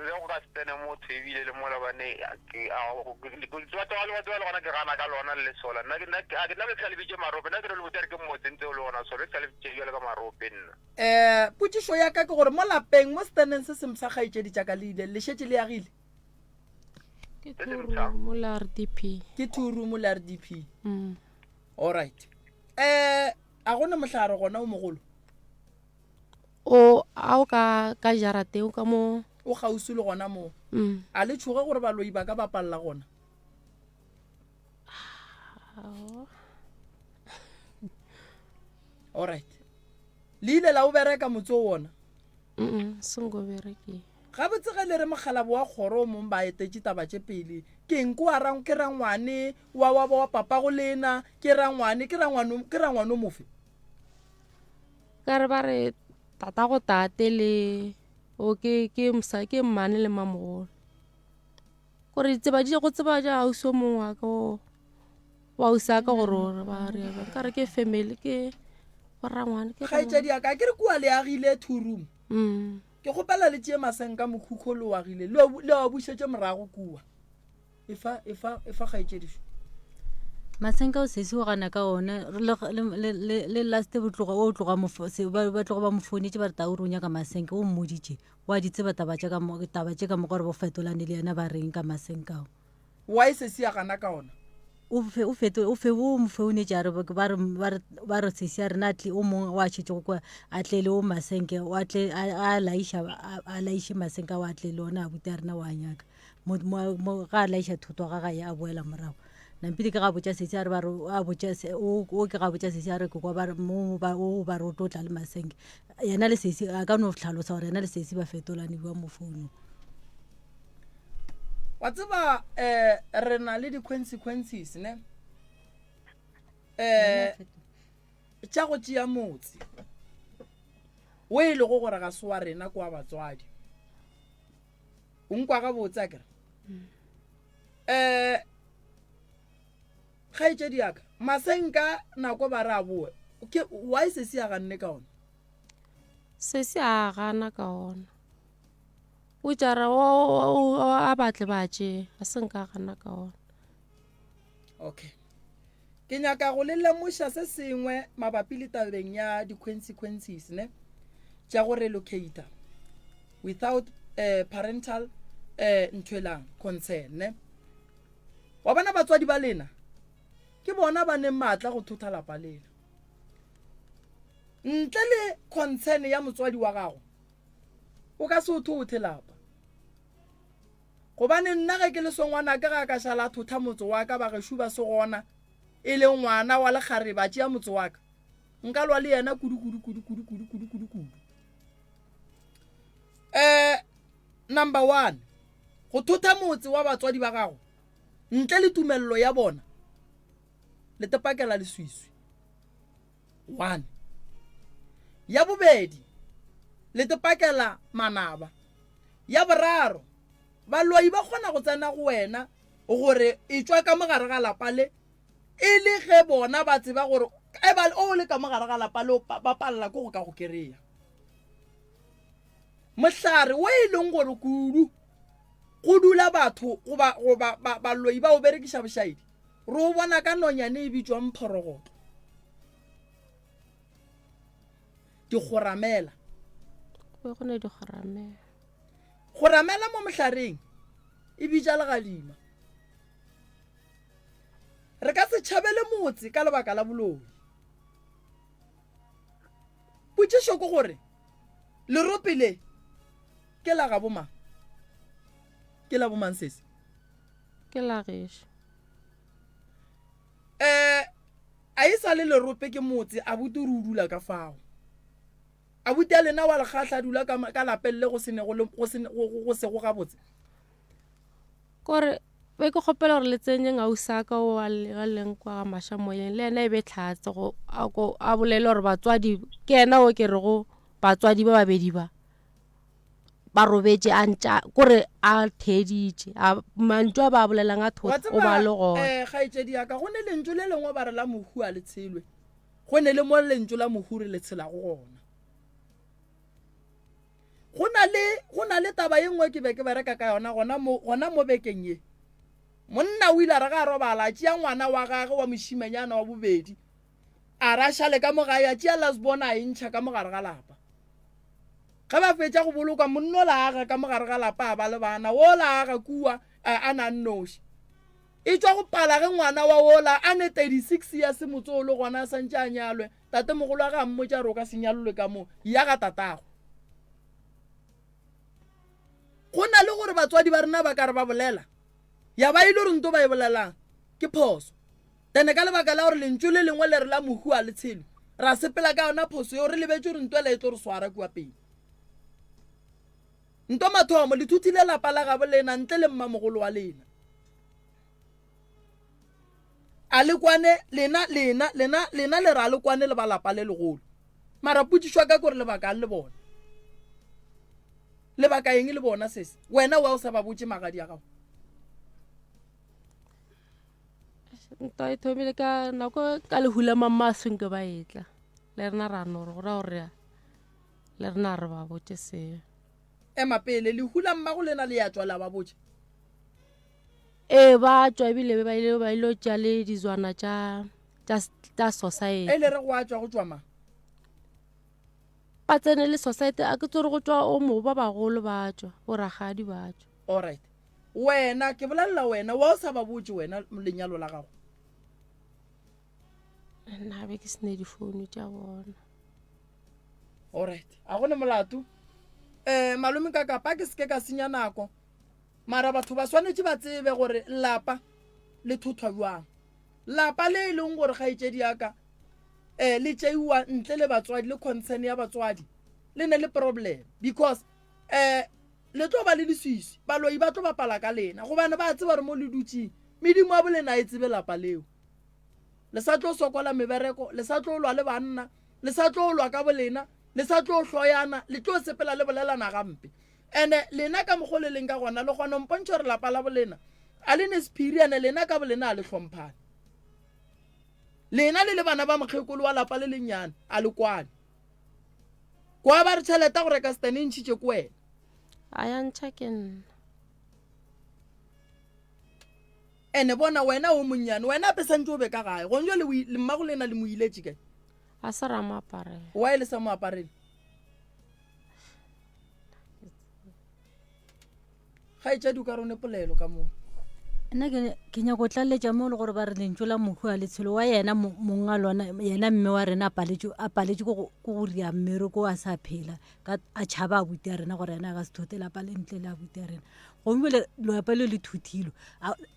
Le go ka se tsene motho ebile le mola bane batho ba tseba le gona ke gana ka lona le lesola nna ke nna ke sa le bitše marope nna ke re le botsa re ke motse ntse o le gona solo ke sa le bitše jale ka marope nna. Um potšišo ya ka ke gore mo lapeng mo seteneng se sempsha kgaetšedi tša ka le ile le šetše le agile? Ke two room le RDP. Ke two room le RDP. Mm. All right. Eh a gona mohlare gona o mogolo? O a o ka ka jarateng ka mo. O kgauswi le gona moo. Mm. A le tšhoge gore baloi ba ka bapalla gona? Alright. Le ile la o bereka motse o wona? Mm, sengo bereke. Gabotse ge le re mokgalabo wa kgoro o mong ba etetše taba tše pele, ke eng ke wa ra ke rangwane wa wa wa papago lena, ke rangwane ke rangwane ke rangwane o mofe? Ka re ba re tatago tate le o ke ke mosa ke mmane le mamogolo. Gore tseba di go tseba ja ausi o mongwe wa ka o wa ausi wa ka gore o re ba re ba ka re ke family ke borangwane ke Kgaetšedi ya ka ke re kua le agile two room. Mm. Ke kgopela le tšee masenka mokhukho le o agile le le a bušetše morago kua. Efa, efa, efa kgaetšedišo. Masenka o sesi o gana ka ona le, le, le, le last botloga o tloga mo ba ba tloga ba mo founetše ba re tauri o nyaka masenka o mmoditše wa di tseba taba tša ka mo taba tše ka mo gore bo fetolane le yena ba reng ka masenka ao. Why sesi a gana ka ona? O fe o feto o fe o mo founetše a re ba re ba re ba re sesi a rena a tle o mongwe wa šetšego kwa a tle le o masenke o a tle a a laiša a laiše masenka ao a tle le ona abuti a rena wa nyaka. Mo, mo, mo, ga a laiša thoto ga gae a boela morago. Nampile ke ga botša sesi a re ba re a botša se, o, o ke ga botša sesi a re ke kwa ba re mo ba o ba re o tlo tla le masenke. Yena le sesi a ka no hlalosa gore yena le sesi ba fetolane bjang mo founung. Wa tseba eh re na le di-consequences ne eh tša go tšea motse o e lego gore ga se wa rena kwa batswadi. O nkwa gabotse a kere? Um kgaetšedi ya ka masenka nako ba re a boe ke why sesi a ganne ka ona? Sesi a gana ka ona. O tšara a batle ba tše a se nka gana ka ona. Okay. Ke nyaka go le lemoša se sengwe mabapi le tabeng ya di-consequences ne tša go relocata without uh, parental uh, nthwelang concern ne. Wa bona batswadi ba lena ke bona ba neng maatla go thotha lapa lena. Ntle le concern ya motswadi wa gago o ka se o thothe lapa. Gobane nna ge ke le so ngwanaka ge a ka šala a thotha motse wa ka, bagešo ba se gona, e le ngwana wa lekgarebe a tšea motse wa ka, nka lwa le yena kudu kudu kudu kudu kudu kudu kudu kudu. Um number one, go thotha motse wa batswadi ba gago ntle le tumelelo ya bona, le tepakela leswiswi. One. Ya bobedi, le tepakela manaba. Ya boraro, baloi ba kgona go tsena go wena gore e tšwa ka mogare ga lapa le, e le ge bona ba tseba gore e ba o le ka mogare ga lapa le ba palela ke go ka go kereya. Mohlare wo e leng gore kudu go dula batho goba goba baloi ba o berekiša bošaedi, re o bona ka nonyane e bitšwang phorogotlo. Dikgoramela. Go be go ne dikgoramela. Go ramela mo mohlareng e bitša legadima. Re ka se tšhabele motse ka lebaka la boloi. Potšišo ke gore lerope le ke la gabo mang? Ke la bomang sesi? Ke la gešo. Eh, a e sa le lerope ke motse abuti o re o dula ka fao. Abuti a lena wa lekgahla a dula ka, ka lapeng le go se nego le, go se, go, go, go sego gabotse. Kore be ke kgopela gore le tsenye ngausaka o a leng kwa ga maša moyeng le yena e be tlhatse go a ko a bolele gore batswadi ke yena o ke rego batswadi ba babedi ba ba robetše a ntša kore a theeditše a mantšu a ba bolelang a Wa thotse o ba tseba le gona. eh, kgaetšedi ya ka, go ne lentšu le lengwe ba re la mohu a le tshelwe. Go ne le mo lentšu la mohu re le tshelago gona. Go na le, go na le taba ye nngwe ke be ke bereka ka yona gona mo, gona mo bekeng ye. Monna o ile a re ge a robala, a tšea ngwana wa gagwe wa mošimanyana wa bobedi, a re a šale ka mo gae, a tšea last born a e ntšha ka mo gare ga lapa. Ge ba fetša go boloka, monna ola a aga ka mo gare ga lapa a ba le bana, ola a aga kua a, a na nnoši. E tšwa go pala ge ngwana wa wola a ne 36 years motse o le gona a santše a nyalwe, tatemogolo wa ge a mmotša gore o ka se nyalolwe ka mo, ya ga tatago. Go na le gore batswadi ba rena ba ka re ba bolela, ya ba e le gore nto ba e bolelang ke phoso. Then ka lebaka la gore lentšu le lengwe le re la mohu a le tshelwe, ra sepela ka yona phoso yeo re lebetše gore nto ela e tlo re swara kua pele. Nto mathomo, le thuthile lapa la gabo lena ntle le mmamogolo wa lena. A le kwane lena, lena, lena, lena le re a le kwane le ba lapa le legolo. Mara potšišo ya ka ke gore le bakang le bona? Le baka eng le bona sesi? Wena wa o sa ba botše magadi a gago? Ntwa e thomile ka nako ka lehu la mamma a senke ba etla. Le rena ra no re go ra gore Le rena re ba botše seo. Ema pele, lehu la mmago lena le ya tšwa la ba botša? Ee, ba tšwa ebile ba ile ba ile tša le dizwana tša tša tša society. E le re go a tšwa go tšwa mang? Ba tsene le society a ke tsore go tšwa o mo ba bagolo ba tšwa, bo rakgadi ba tšwa. Alright. Wena ke bolelela wena wa o sa ba botše wena lenyalo la gago? Nna be ke sene difounu tša bona. Alright, a go ne molato. Eh, malome ka kapa ke seke ka senya nako. Mara batho ba swanetše ba tsebe gore lapa le thothwa bjang. Lapa le e leng gore kgaetšedi ya ka eh le tšeiwa ntle le batswadi le concern ya batswadi le ne le problem because eh le tlo ba le leswiswi baloi ba tlo bapala ka lena gobane ba tseba gore mo le dutšeng medimo ya bolena e tsebe lapa leo Le sa tlo sokola mebereko, le sa tlo lwa le banna, le sa tlo lwa ka bolena, le sa tlo hloyana, le tlo sepela le bolelana gampe. Ene lena ka mokgo le leng ka gona, le kgona mpontšha gore lapa la bolena a le ne sephiri, ene lena ka bolena a le hlomphane. Lena le le bana ba mokgekolo wa lapa le lennyane, a le kwane. Kwa ba re tšhelete go reka setene e ntšhitše ke wena. A ya ntšha ke nna. Ene bona wena o monnyane, wena ape santše o be ka gae. Gong jwale le mmago lena le mo iletše kae? A se ra mo aparela. Why le sa mo aparele? Kgaetšadi o ka rone polelo ka moo. Nna ke ke nyako go tlaleletša mo le gore ba re lentšu la mohu a letshelo wa yena mong a lona yena mme wa rena a paletše a paletše ke go ke go ria mmereko a sa phela ka a tšhaba abuti a rena gore yena a ka se thote lapa le ntle le abuti a rena gomme le lapa le le thuthilwe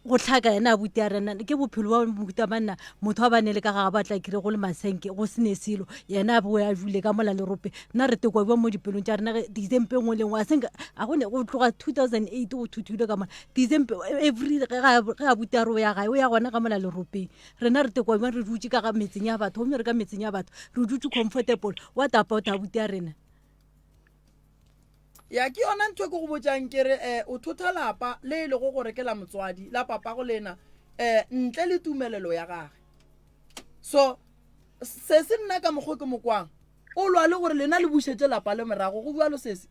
go hlaka yena abuti a rena ke bophelo ba mohuta banna motho a ba ne le ka ga ba tla kry go le masenke go sene selo yena a boe a dule ka mola lerope nna re tekwa bjang mo dipelong tša rena ge december nngwe le nngwe a senka a go ne go tloga 2008 go thuthilwe ka mola december every ge abuti a re o ya gae o ya gona ka mola leropeng rena re tekwa bjang re dutše ka ga metseng ya batho gomme re ka metseng ya batho re dutše comfortable what about abuti a rena Ya, ke yona ntho e ke go botšang ke re um o thotha lapa le e lego gore ke la motswadi la papago lena um ntle le tumelelo ya gage. So sesi nna ka mokgwa ke mo kwang o lwa le gore lena le bušetše lapa le morago go bjalo sesi.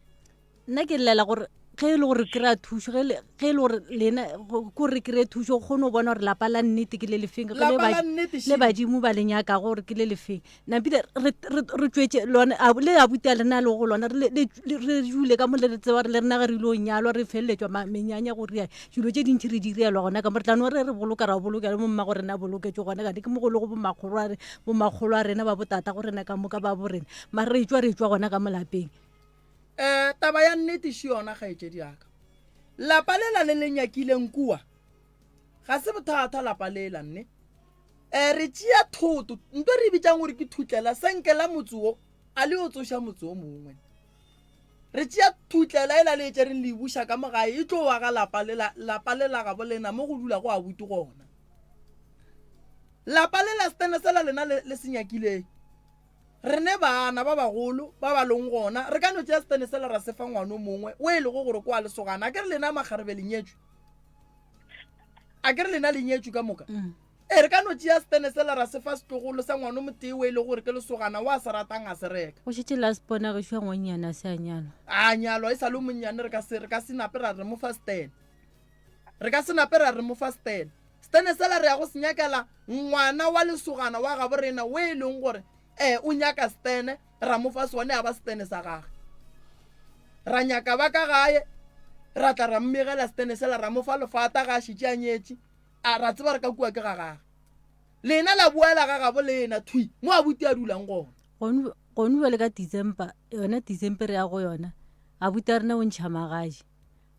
Nna ke llela gore. Ge e le gore re kry-a thušo, ge le, ge e le gore lena, go- ko re kry-e thušo, go kgone go bona gore lapa la nnete ke le lefeng, ge le Lapa ba- la nnete le šele. badimo ba le nyakago gore ke le lefeng. Napile re, re, re tšwetše lona, a, le abuti a lena le go lona, re, le, le, le- re dule ka mo le re tseba gore le rena ge re ile go nyalwa re feleletšwa ma- menyanya go ria, dilo tše dintši re di direlwa gona ka mo, re tla no re re boloka ra boloka le mo mmago rena a boloketšwe gona, kante ke mo go lego bomakgolo a re, bomakgolo a rena ba botatago rena ka moka ba bo rena, mara re tšwa re tšwa gona ka mo lapeng. Um taba ya nnete še yona, kgaetšedi ya ka. Lapa lela le le nyakileng kua, ga se bothata lapa lela, nne. Um re tšea thoto, nto re e bitšang gore ke thutlela, senke la motse wo, a le yo tsoša motse o mongwe. Re tšea thutlela ela le e tšereng le e buša ka mo gae, e tlo wa ga lapa lela, lapa lela gabo lena mo go dula go abuti gona. Lapa lela setene sela lena le, le se nyakileng. Re ne bana ba bagolo ba ba leng gona, re ka no tšea setene sela ra se fa ngwana o mongwe o e lego gore ke wa lesogana. A ke re lena makgarebe le nyetšwe? A ke re lena le nyetšwe ka moka? Mm. Ee, re ka no tšea setene sela ra se fa setlogolo sa ngwana o motee o e lego gore ke lesogana o a se ratang a se reka. Go šetše la sepona gešo ya ngwannyane a se a nyalwa. A nyalwa e sa le o monnyane re ka se re ka se nape ra re mo fa setene. Re ka se nape ra re mo fa setene. Setene sela re ya go se nyakela ngwana wa lesogana wa gabo rena o e leng gore um o nyaka setene, ra mo fa sone ya ba setene sa gage. Ra nyaka ba ka gae, ra tla ra mmegela setene sela, ra mo fa lefata ga a šetše a nyetše, a ra tseba re ka kua ke ga gage. Lena la boela ga gabo lena thwi mo abuti a dulang gona. Gone bjale ka December, yona December re ya go yona, abuti a rena o ntšha magadi.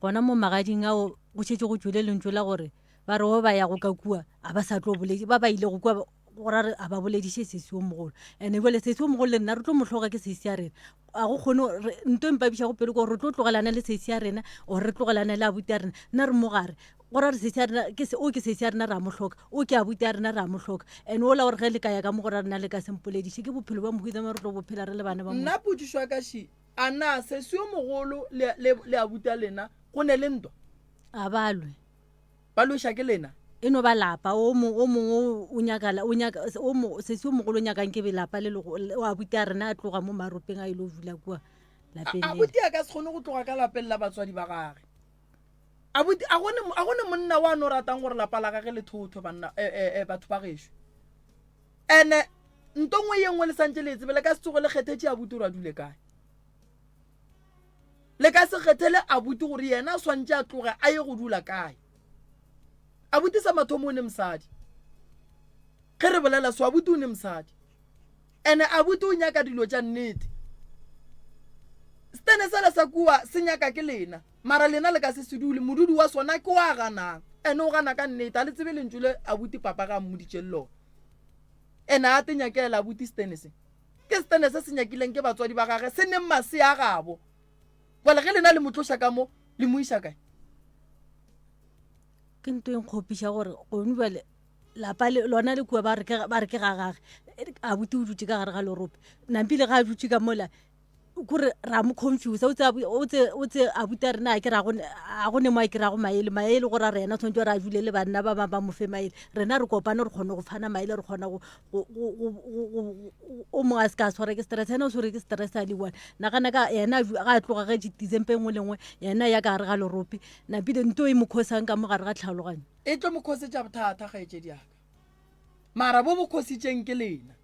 Gona mo magading ao go šetše go tšwele lentšu la gore ba re o ba yago ka kua a ba sa tlo boledi, ba ba ilego kua go ra re a ba bolediše sesi o mogolo. Ene bjale sesi o mogolo le nna re tlo mo hloka ke sesi ya rena, a go kgone nto e mpabišago pelo ke gore re tlo tlogelana le sesi ya rena or re tlogelane le abuti ya rena, nna re mo gare. Go ra re sesi ya rena ke se, o ke sesi ya rena re a mo hloka, o ke abuti ya rena re a mo hloka. Ene ola gore ge le ka ya ka mo go ra rena le ka se mpolediše, ke bophelo bja mohuta mang re tlo bo phela re le bana ba motho. Nna potšišo ya ka še, A na sesi yo mogolo le, le, le abuti a lena go ne le ntwa? A ba lwe. Ba lweša ke lena? E no ba lapa, o mong, o mongwe o, o nyaka, o nyaka, o mo, sesi yo mogolo o nyakang ke be lapa le lego, o abuti a rena a tloga mo maropeng a ile go dula kua lapeng lela. Abuti a ka se kgone go tloga ka lapeng la batswadi ba gage. Abuti, a go ne, a go ne monna wa no ratang gore lapa la gage le thothwe banna, e, e, e, batho ba gešo. Ene nto nngwe ye nngwe le santše le e tsebe, le ka se tsoge le kgethetše abuti gore a dule kae. Le ka se kgethele abuti gore yena a swantše a tloge a ye go dula kae. Abuti sa mathomo o ne mosadi. Ge re bolela so abuti o ne mosadi. Ene abuti o nyaka dilo tša nnete. Setene sela sa kua se nyaka ke lena, mara lena le ka se se dule. Modudi wa sona ke wa ganang. Ene o gana ka nnete, a le tsebe lentšu le abuti papa ga a mmoditšeng lona. Ene a te nyakela abuti setene se. Ke setene se se nyakileng ke batswadi ba gage, se neng masea a gabo. Bjale ge lena le mo tloša ka mo, le mo iša kae? Ke nto e nkgopiša gore gone bjale lapa le lona le kua ba re ke ba re ke ga gage abuti o dutše ka gare ga lerope nampile ga a dutše ka mola kore ra mo confuse o tse o tse o tse abuti a rena a ke ra go a go ne mo a kry-ago maele maele gore a re yena tshwanetse gore a dule le banna ba bangwe ba mo fe maele rena re kopane re kgone go fana maele re kgona go o mongwe a se ka tshwara ke stress yena o tshwere ke stress a le one nagana ka yena ga a tloga ge december e nngwe le nngwe yena ya ka gare ga lerope napile nto e mo khosang ka mo gare ga tlhaloganyo E tlo mo khosetša bothata, kgaetšedi ya ka. Mara bo bo khositšeng ke lena.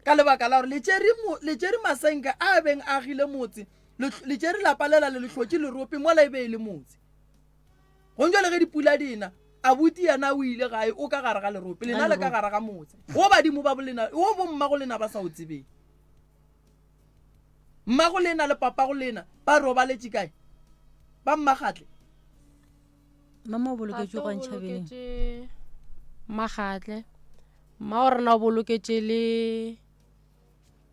Ka lebaka la gore le tšere, le tšere masenke a beng a agile motse, le, le tšere lapa lela le le hlotše lerope mola e be e le motse. Gong jwale ge dipula di na, abuti yena o ile gae, o ka gare ga lerope, lena le ka gare ga motse. Wo badimo ba bolena, wo bommago lena ba sa o tsebeng. Mmago lena le papago lena ba robaletše kae? Ba mmagatle. Mama o boloketšwe kwa Ntšhabeleng. Magatle. Mma o rena o boloketše le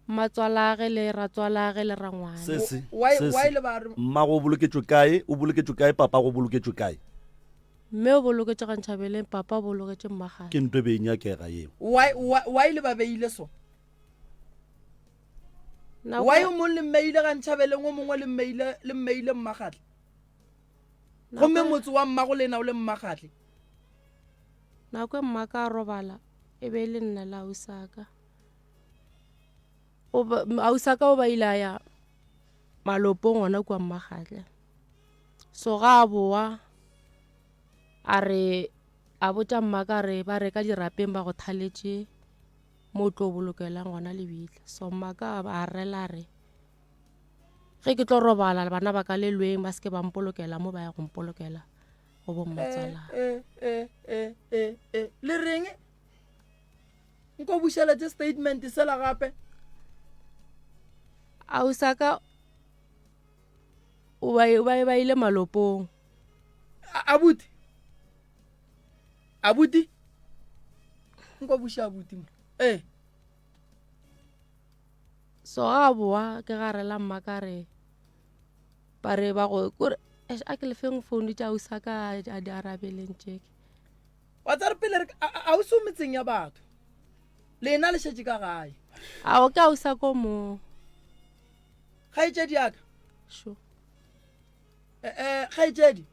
matswalage le ratswalage le rangwane. Sese, Why sese. why le ba re Mmago o boloketšwe kae? O boloketšwe kae? Papago o boloketšwe kae? Mme o boloketše ga Ntšhabeleng, papa o boloketše Mmagatle. Ke nto e be e nyakega yeo. why why why le ba beile so? Nako Why o mong le mmeile ga Ntšhabeleng o mongwe le mmeile le mmeile Mmagatle? Gomme motse wa mmago lena o le Mmagatle. Nako e mmaka a robala e be e le nna le ausaka. O ba, ausaka o ba ile a ya malopong gona kua Mmagatle. So ga a boa a re a botša mma ka re ba re ka dirapeng ba go thaletše mo o tlo bolokelang gona lebitla. So mma ka a rela a re ge ke tlo robala bana ba ka le lweng ba se ke ba mpolokela mo ba ya go mpolokela go bommatswala. Eh, eh, eh, eh, eh. Le reng? Nko bušeletše statement sela gape. Ausaka o ba ba ba ile malopong. Abuti. Abuti. Nko buša abuti mo. Eh. So ga boa ke ga rela mma ka re ba re ba go kore a ke lefeng phone tša ausaka a di arabeleng tšeke. Wa tsare pele re ausi o metseng ya batho. Lena le šetše ka gae. A o ke ausa ko mo. Kgaetšedi ya ka. Sure. Eh, eh, kgaetšedi.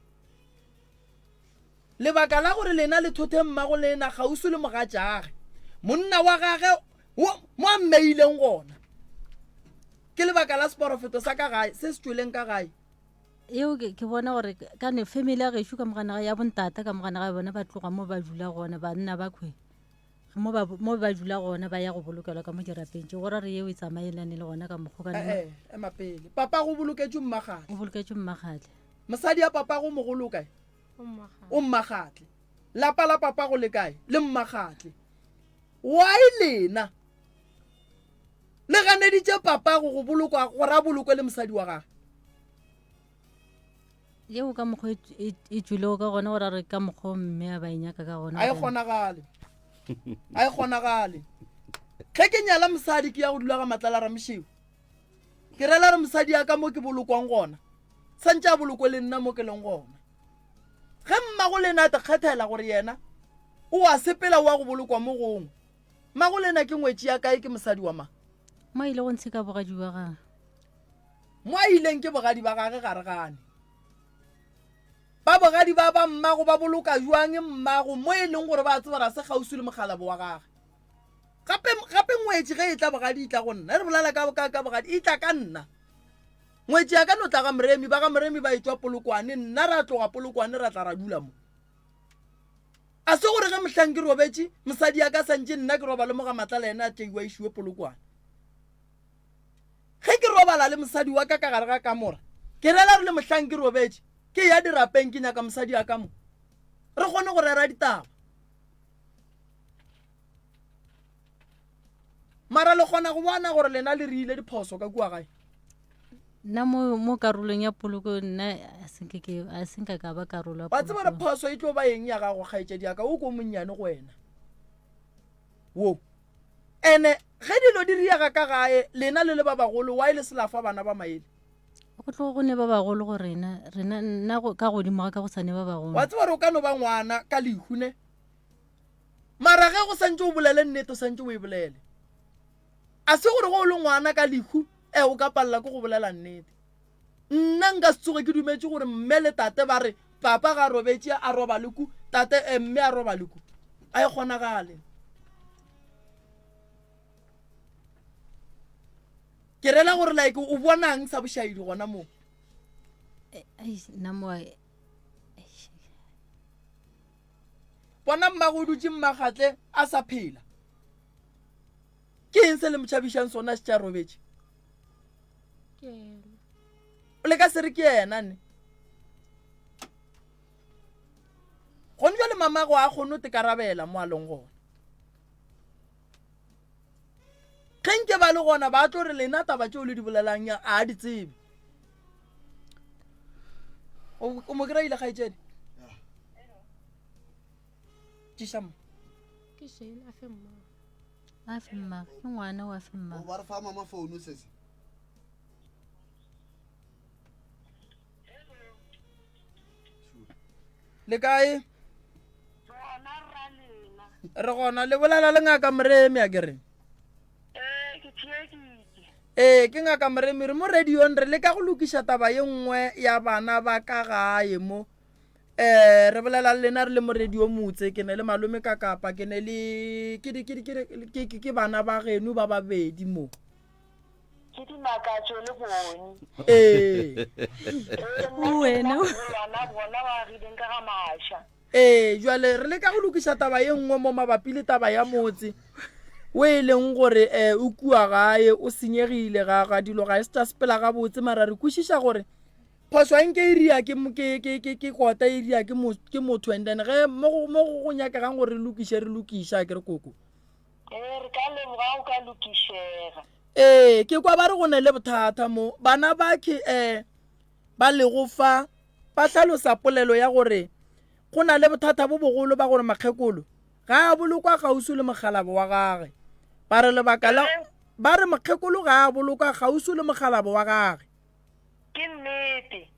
Lebaka la gore lena le thothe mmago lena kgauswi le mogatšage. Monna wa gage mo a mmeileng gona. Ke lebaka la seporofeto sa ka gae se se tšweleng ka gae. Eo ke, ke bona gore ka ne family ya gešo ka mogana ya bontata ka mogana ga bona ba tloga mo ba dula gona banna ba khwe mo ba mo ba dula gona ba ya go bolokelwa ka mo dirapeng tše go ra re yeo e tsamaelane le gona ka mokgo ka eh, eh, ema pele papa go boloketšwe mmagatle o boloketšwe mmagatle mosadi ya papa go mogolo kae o mmagatle lapa la papa go le kae le mmagatle why lena Le ganeditše papago go bolokwa gore a bolokwe le mosadi wa gagwe. Yeo ka mokgwa e, e, e tšwilego ka gona gore a re ka mokgwa mme a ba e nyaka ka gona. A e kgonagale. A e kgonagale. Ge ke nyala mosadi ke ya go dula ga Matlala Ramošeu. Ke rela re mosadi ya ka mo ke bolokwang gona. Santše a bolokwe le nna mo ke leng gona. Ge mmago lena a te kgethela gore yena o a sepela o ya go bolokwa mo gongwe. Mmago lena ke ngwetši ya kae ke mosadi wa mang? Mo a ile go ntsheka bogadi ba gage. Mo a ileng ke bogadi ba gage ga re gane. Ba bogadi ba ba mmago ba boloka jwang mmago mo e leng gore ba tseba ra se kgauswi le mokgalabo wa gage. Gape gape ngwetši ge e tla bogadi e tla go nna. Re bolela ka ka ka bogadi e tla ka nna. Ngwetši ya ka no tla ga Moremi ba ga Moremi ba etšwa Polokwane nna ra tloga Polokwane ra tla ra dula mo. A se gore ge mohlang ke robetše, mosadi ya ka santše nna ke robale mo ga Matlala yena a tšeiwa išiwe Polokwane. Ge ke robala le mosadi wa ka ka gare ga kamora, ke rela re le mohlang ke robetše, ke ya dirapeng ke nyaka mosadi ya ka mo. Re kgone go rera ditaba. Mara le kgona go bona gore lena le riile diphoso ka kua gae. Nna mo mo karolong ya poloko nna a se nke ke a se nka ka ba karolo ya Wa tseba gore poloko. phoso e tlo ba eng ya gago kgaetšedi ya ka o ko monnyane go wena. Wo. Ene ge dilo di riega ka gae lena le le ba bagolo why le se la fa bana ba maele? Go tlogo go ne ba bagolo go rena rena nna go- ka godimo ga ka go sa ne ba bagolo. Wa tseba gore o ka no ba ngwana ka lehu ne? Mara ge go santše o bolele nnete o santše o e bolele. A se gore ge o le ngwana ka lehu e o ka palela ke go bolela nnete. Nna nka se tsoge ke dumetše gore mme le tate ba re papa ga robetše a robale ku, tate eh, mme a robale ku. A e kgonagale. Ke rela gore like o bonang sa bošaedi gona moo. Eh, eish, nna mo eish. Bona mmago o dutše mmagatle a sa phela. Ke eng se le mo tšhabišang sona se tša robetše? Ke yena. O le ka se re ke yena ne. Gone jwale mamago a kgone go tekarabela mo a leng gona. Ge nke ba le gona ba tlo re lena taba tšeo le di bolelang a a di tsebe. O o mo kry-ile kgaetšedi? Tšiša mo. Ke Shane a fe mma. A fe mma, ke ngwana wa fe mma. O ba re fa mama phone sesi. Le kae? Re gona le bolela le ngaka Moremi a ke re. Ee, ke ngaka Moremi re mo radiong re leka go lokiša taba ye nngwe ya bana ba ka gae mo. Eh, re bolela le lena re le mo radio motse ke ne le malome ka kapa ke ne le ke ke ke ke ke bana ba geno ba babedi mo. Ke dimakatšo le bone. Ee. Wena. Bona bona ba agileng ka ga maša. Ee, jwale re leka go lokiša taba ye nngwe mo mabapi le taba ya motse o e leng gore um o kua gae o senyegile ga ga dilo ga e se tša sepela gabotse mara re kwešiša gore phošo a nke e ria ke ke ke ke ke kota e ria ke ke motho and then ge mo go mo go nyakegang gore re lokiše re lokiša ke re koko. Ee, re ka leboga go ka lokišega. Ee, ke kwa ba re go ne le bothata mo bana ba ke um ba lego fa ba hlalosa polelo ya gore go na le bothata bo bogolo ba gore makgekolo ga a bolokwa kgauswi le mokgalabo wa gage. Ba re lebaka la ba re mokgekolo ga a bolokwa kgauswi le mokgalabo wa gage. Ke nnete.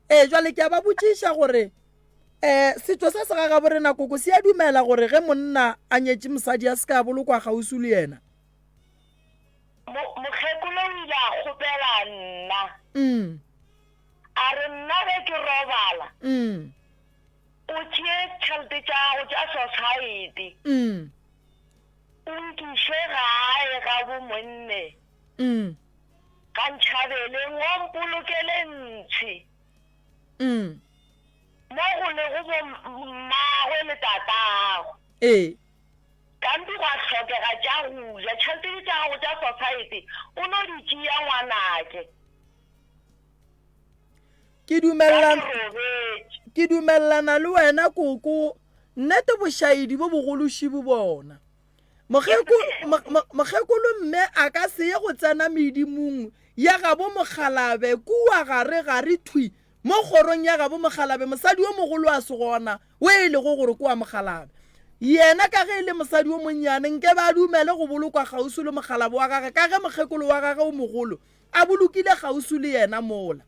Ee, jwale ke a ba botšiša gore um setšo se se ga gabo rena koko se a dumela gore ge monna a nyetše mosadi a se ka bolokwa kgauswi le yena? Mokgekolo o ile a kgopela nna. Mm. A re nna ge ke robala. Mm. O tšee tšhelete tša gago tša society. Mm. O nkiše gae ga bo monne. Mm. Ga ntšhabeleng o mpolokele ntshi. Mm. Mo go lego bo mmagwe le tatagwe. Ee. Kampi gwa hlokega tša go ja. Tšhelete tše tša gago tša society o no di tšea ngwanake. Ke dumellana Ke dumellana le wena koko. Nnete bošaedi bo bogolo šibu bona. Mokgekolo mme a ka se ye go tsena medimong ya gabo mokgalabe kua gare gare thwi mo kgorong ya gabo mokgalabe mosadi yo mogolo a se gona o e lego gore ke wa mokgalabe. Yena ka ge e le mosadi yo monnyane nke be a dumele go bolokwa kgauswi le mokgalabe wa gage ka ge mokgekolo wa gage o mogolo a bolokile kgauswi le yena mola.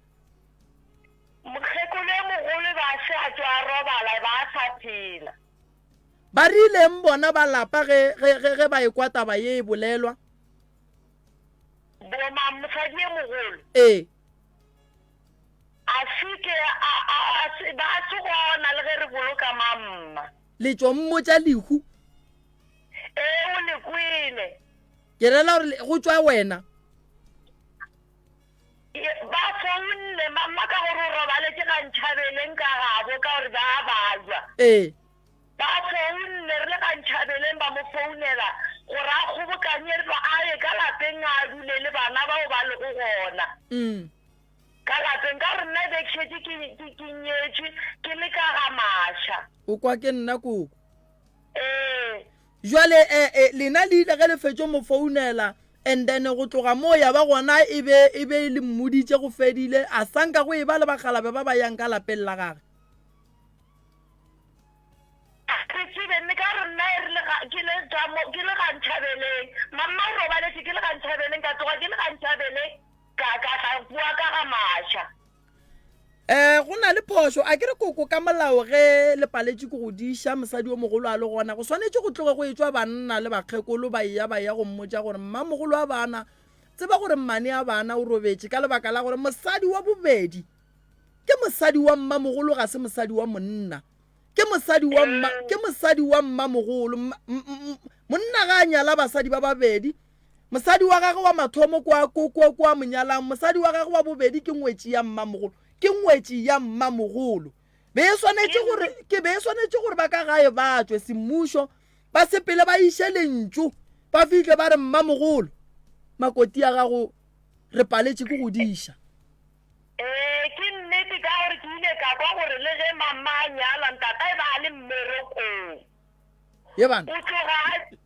Mokgekolo yo mogolo e be a se a tšwa a robala e ba a sa phela. Ba rileng bona ba lapa ge, ge, ge, ge ba ekwa taba ye e bolelwa? Bomang, mosadi ye mogolo? Ee. A se ke a, a, a se, ba se gona le ge re boloka mamma. Le tšo mmotša lehu? Ee, o le kwele. Ke rela gore go tšwa wena. Ba founne mamma ka gore o robaletše ga Ntšhabeleng ka gabo ka gore ba babja. Ee. Ba founne re le ga Ntšhabeleng ba mo founela gore a kgobokanye a ye ka lapeng a dule le bana bao ba lego gona. Mm. Ka lapeng ka gore nna e be ke šetše ke, ke, ke nyetšwe ke le ka ga Maša. O kwa ke nna koko. Ee. Jwale e, e, lena le ile ge le fetšo mo founela, and then go tloga moo ya ba gona e be, e be e le mmoditše go fedile, a sa nka go eba le bakgalabe ba ba yang ka lapeng la gage. Re tsebe, mme ka gore nna e rile ga, ke le ka mo, ke le ga Ntšhabeleng, mamma o robaletše ke le ga Ntšhabeleng, ka tloga ke le ga Ntšhabeleng, ka, ka tla boa ka ga Maša. Um go na le phošo a ke re koko ka molao ge le paletše ke go diša mosadi yo mogolo a le gona go swanetše go tloge go etšwa banna le bakgekolo ba eya ba ya go mmotša gore mmamogolo wa bana tseba gore mmane a bana o robetše ka lebaka la gore mosadi wa bobedi ke mosadi wa mmamogolo ga se mosadi wa monna ke mosadi wa mma ke mosadi wa mmamogolo monna ga a nyala basadi ba babedi Mosadi wa gagwe wa mathomo kwa, ko, ko, kwa monyalang, mosadi wa gagwe wa bobedi ke ngwetši ya mmamogolo. Ke ngwetši ya mmamogolo. Be e swanetše gore, ke be e swanetše gore ba ka gae ba tšwe semmušo, ba sepele ba iše lentšu, ba fihle ba re, Mmamogolo, makoti ya gago re paletše ke go diša. Ee, ke nnete ka gore ke ile ka kwa gore le ge mamma a nyalwa, ntatae ba a le mmerekong. Ye bana. O tloga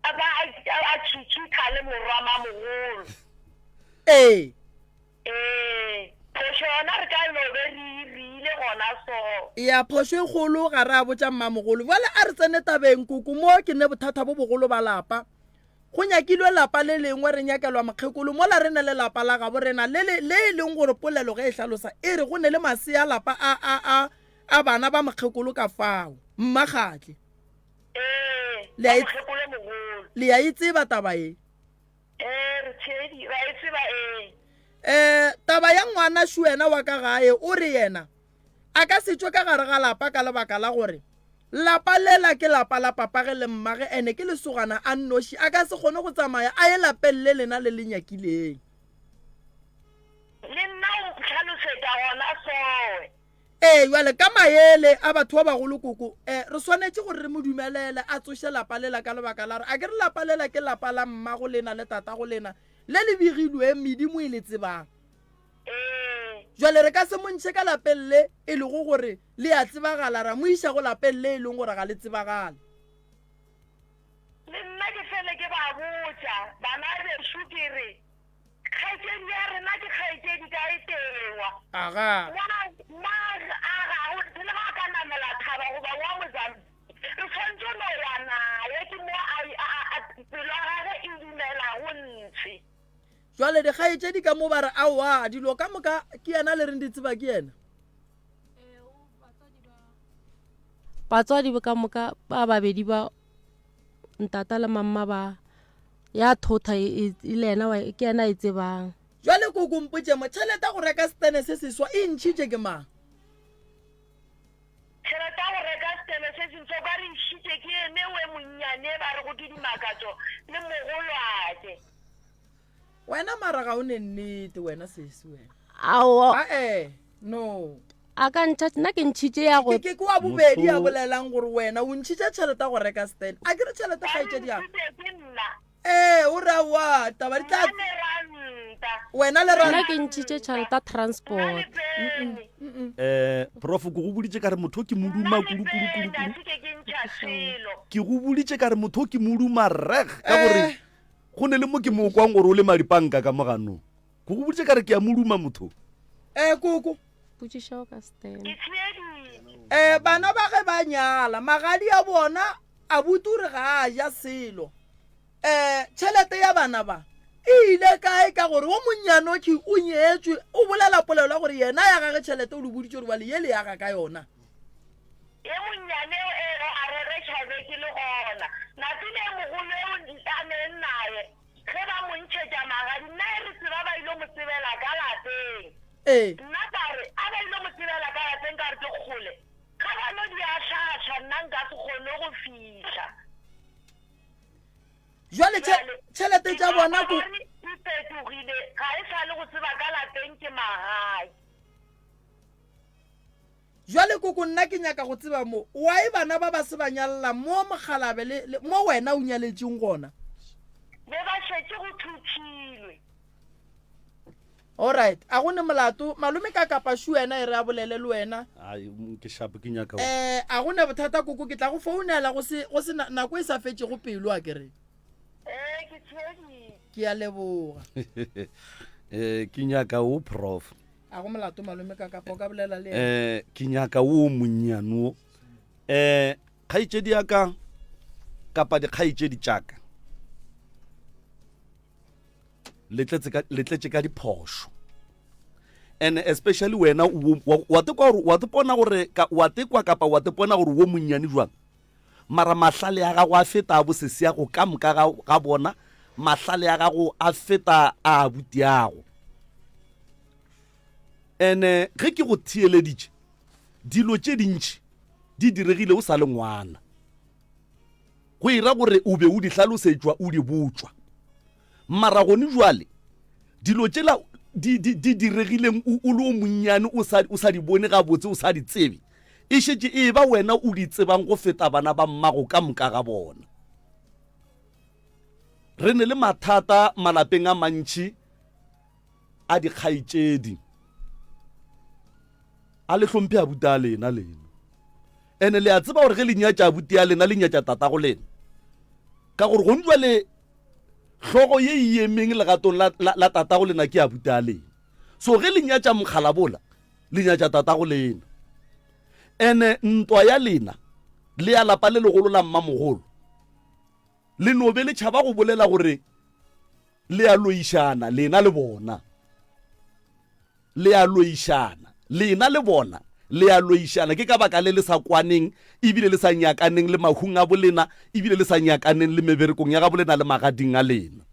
a ba a tšhitšhitha le morwa mamogolo. Ee. Ee, phošo yona re ka no be re re ile gona so. Ya phošo e kgolo ga re a botša mmamogolo. Bjale a re tsene tabeng koko mo ke ne bothata bo bogolo ba lapa. Go nyakilwe lapa le lengwe re nyakelwa mokgekolo mola re ne le lapa la gabo rena le le le e leng gore polelo ge e hlalosa e re go ne le masea lapa a a a a bana ba mokgekolo ka fao. Mmakgatle. Ee, Le a e- mokgekolo mogolo. Le a e tseba taba ye? Ee, re theedi, ra e tseba ee. Eh, taba ya ngwana Shuena wa ka gae o re yena a ka se tšwe ka gare ga lapa ka lebaka la gore lapa lela ke lapa la papage le mmage ene ke lesogana a nnoši a ka se kgone go tsamaya a ye lapeng le lena le le nyakileng. Ee, bjale ka maele a batho ba bagolo koko, eh, re swanetše gore re mo dumelele a tsoše lapa lela ka lebaka la gore a ke re lapa lela ke lapa la mmago lena le tatago lena le le begilweng medimo e le tsebang. Jwale re ka se mo ntšhe ka lapeng le e lego gore le a tsebagala ra mo iša go lapeng le e leng gore ga le tsebagale. Le nna ke fele ke ba botša, bana bešo ke re, Kgaetšedi ya rena ke kgaetšedi ka e tewa. Aga. Wa, wa, aga, o le ga a ka namela thaba goba wa Mozambique, re swanetše no ya naye, ke mo a, a, a, pelo ya gagwe e dumelago ntshe. Jwale dikgaetšedi ka mo ba re, Aowa, dilo ka moka ke yena le reng di tseba ke yena. Batswadi ka moka ba babedi ba ntata le mamma ba ya thotha e, e, e le yena ke yena e tsebang. Jwale koko mpotše mo, tšhelete ya go reka setene se seswa e ntšhitše ke mang? Tšhelete ya go reka setene se seswa o ka re ntšhitše ke ene we monnyane ba rego ke Dimakatšo le mogolwake. Wena mara ga o ne nnete wena sesi wena. Aowa. Ae, no. A ka ntšha nna ke ntšhitše ya go. Ke ke wa bobedi a bolelang gore wena o ntšhitše tšhelete ya go reka stand. A ke re tšhelete kgaetšedi ya. Ee, o re aowa taba di tla. Wena le Nna ke ntšhitše tšhelete ya transport. Eh, prof ke go boditše ka re motho ke moduma kudu kudu kudu kudu. Ke go boditše ka re motho ke moduma reg ka gore eh. Go ne le mo ke mo kwang gore o le madipanka ka mo ganong. Ke go boditše ka re ke a mo duma motho. Eh, koko. Potšišo ka Stan. Eh, bana ba ge ba nyala, magadi a bona abuti o re ga a ja selo. Eh, tšhelete ya bana ba e ile kae ka gore wo monnyane okhwi o nyetšwe, o bolela polelo ya gore yena ya gage tšhelete o le boditše gore bjale ye le yaga ka yona. Ye monnyane eo e ge a rereša be ke le gona. Napile e mogolo eo a neng naye ge ba mo ntšhetša magadi, nna e re tseba ba ilo mo tsebela ka lapeng. Ee. Nna ka re, a ba ilo mo tsebela ka lapeng ka re ke kgole, ga ba no di ahlaahlha nna nka se kgone go fihla. Jwale tšhe, tšhelete tša bona ko. E fetogile, ga e sa le go tseba ka lapeng ke magae. Jwale koko nna ke nyaka go tseba mo why bana ba ba se ba nyalla mo mokgalabe le, le mo wena o nyaletšeng gona. Be ba šetše go thuthilwe. Alright, a go ne molato malome ka kapa shu wena e re a bolele le wena. Ai ke shapo ke nyaka. Eh a go ne bothata koko ke tla go founela go se go se nako e sa fetšego pelo a ke re. Eh ke theeditše. Ke a leboga. Eh ke nyaka o prof. A go molato malome ka kapa o ka bolela le yena. Eh, ke nyaka wo monnyane wo. Eh, kgaetšedi ya ka kapa dikgaetšedi tša ka le tletse ka le tletše ka diphošo and especially wena wa te kwa wa te pona gore ka wa te kwa kapa wa te pona gore wo monnyane jwang mara mahlale a gago a feta a bosesi ya go ka moka ga bona mahlale a gago a feta a abutiago ene ge ke go theeleditše dilo tše dintši di diregile o sa le ngwana go ira gore o be o di hlalosetšwa o di botšwa mara gone jwale dilo tšela di, di, di diregileng o, o le o monnyane o sa, o sa di bone gabotse o sa di tsebe e šetše e ba wena o di tsebang go feta bana ba mmago ka moka ga bona re ne le mathata malapeng a mantši a dikgaetšedi a le hlomphe abuti a lena lena ene le a tseba gore ge le nyatša abuti a lena le nyatša tatago lena ka gore gong jwale hlogo ye e emeng legatong la, la, la tatago lena ke abuti a lena so ge le nyatša mokgalabola le nyatša tatago lena ene ntwa ya lena le ya lapa le legolo la mmamogolo le no be le tšhaba go bolela gore le a loišana lena le bona le a loišana lena le bona le a loišana ke ka baka le le sa kwaneng ebile le sa nyakaneng le mahung a bolena ebile le sa nyakaneng le meberekong ya ga bolena le magading a lena.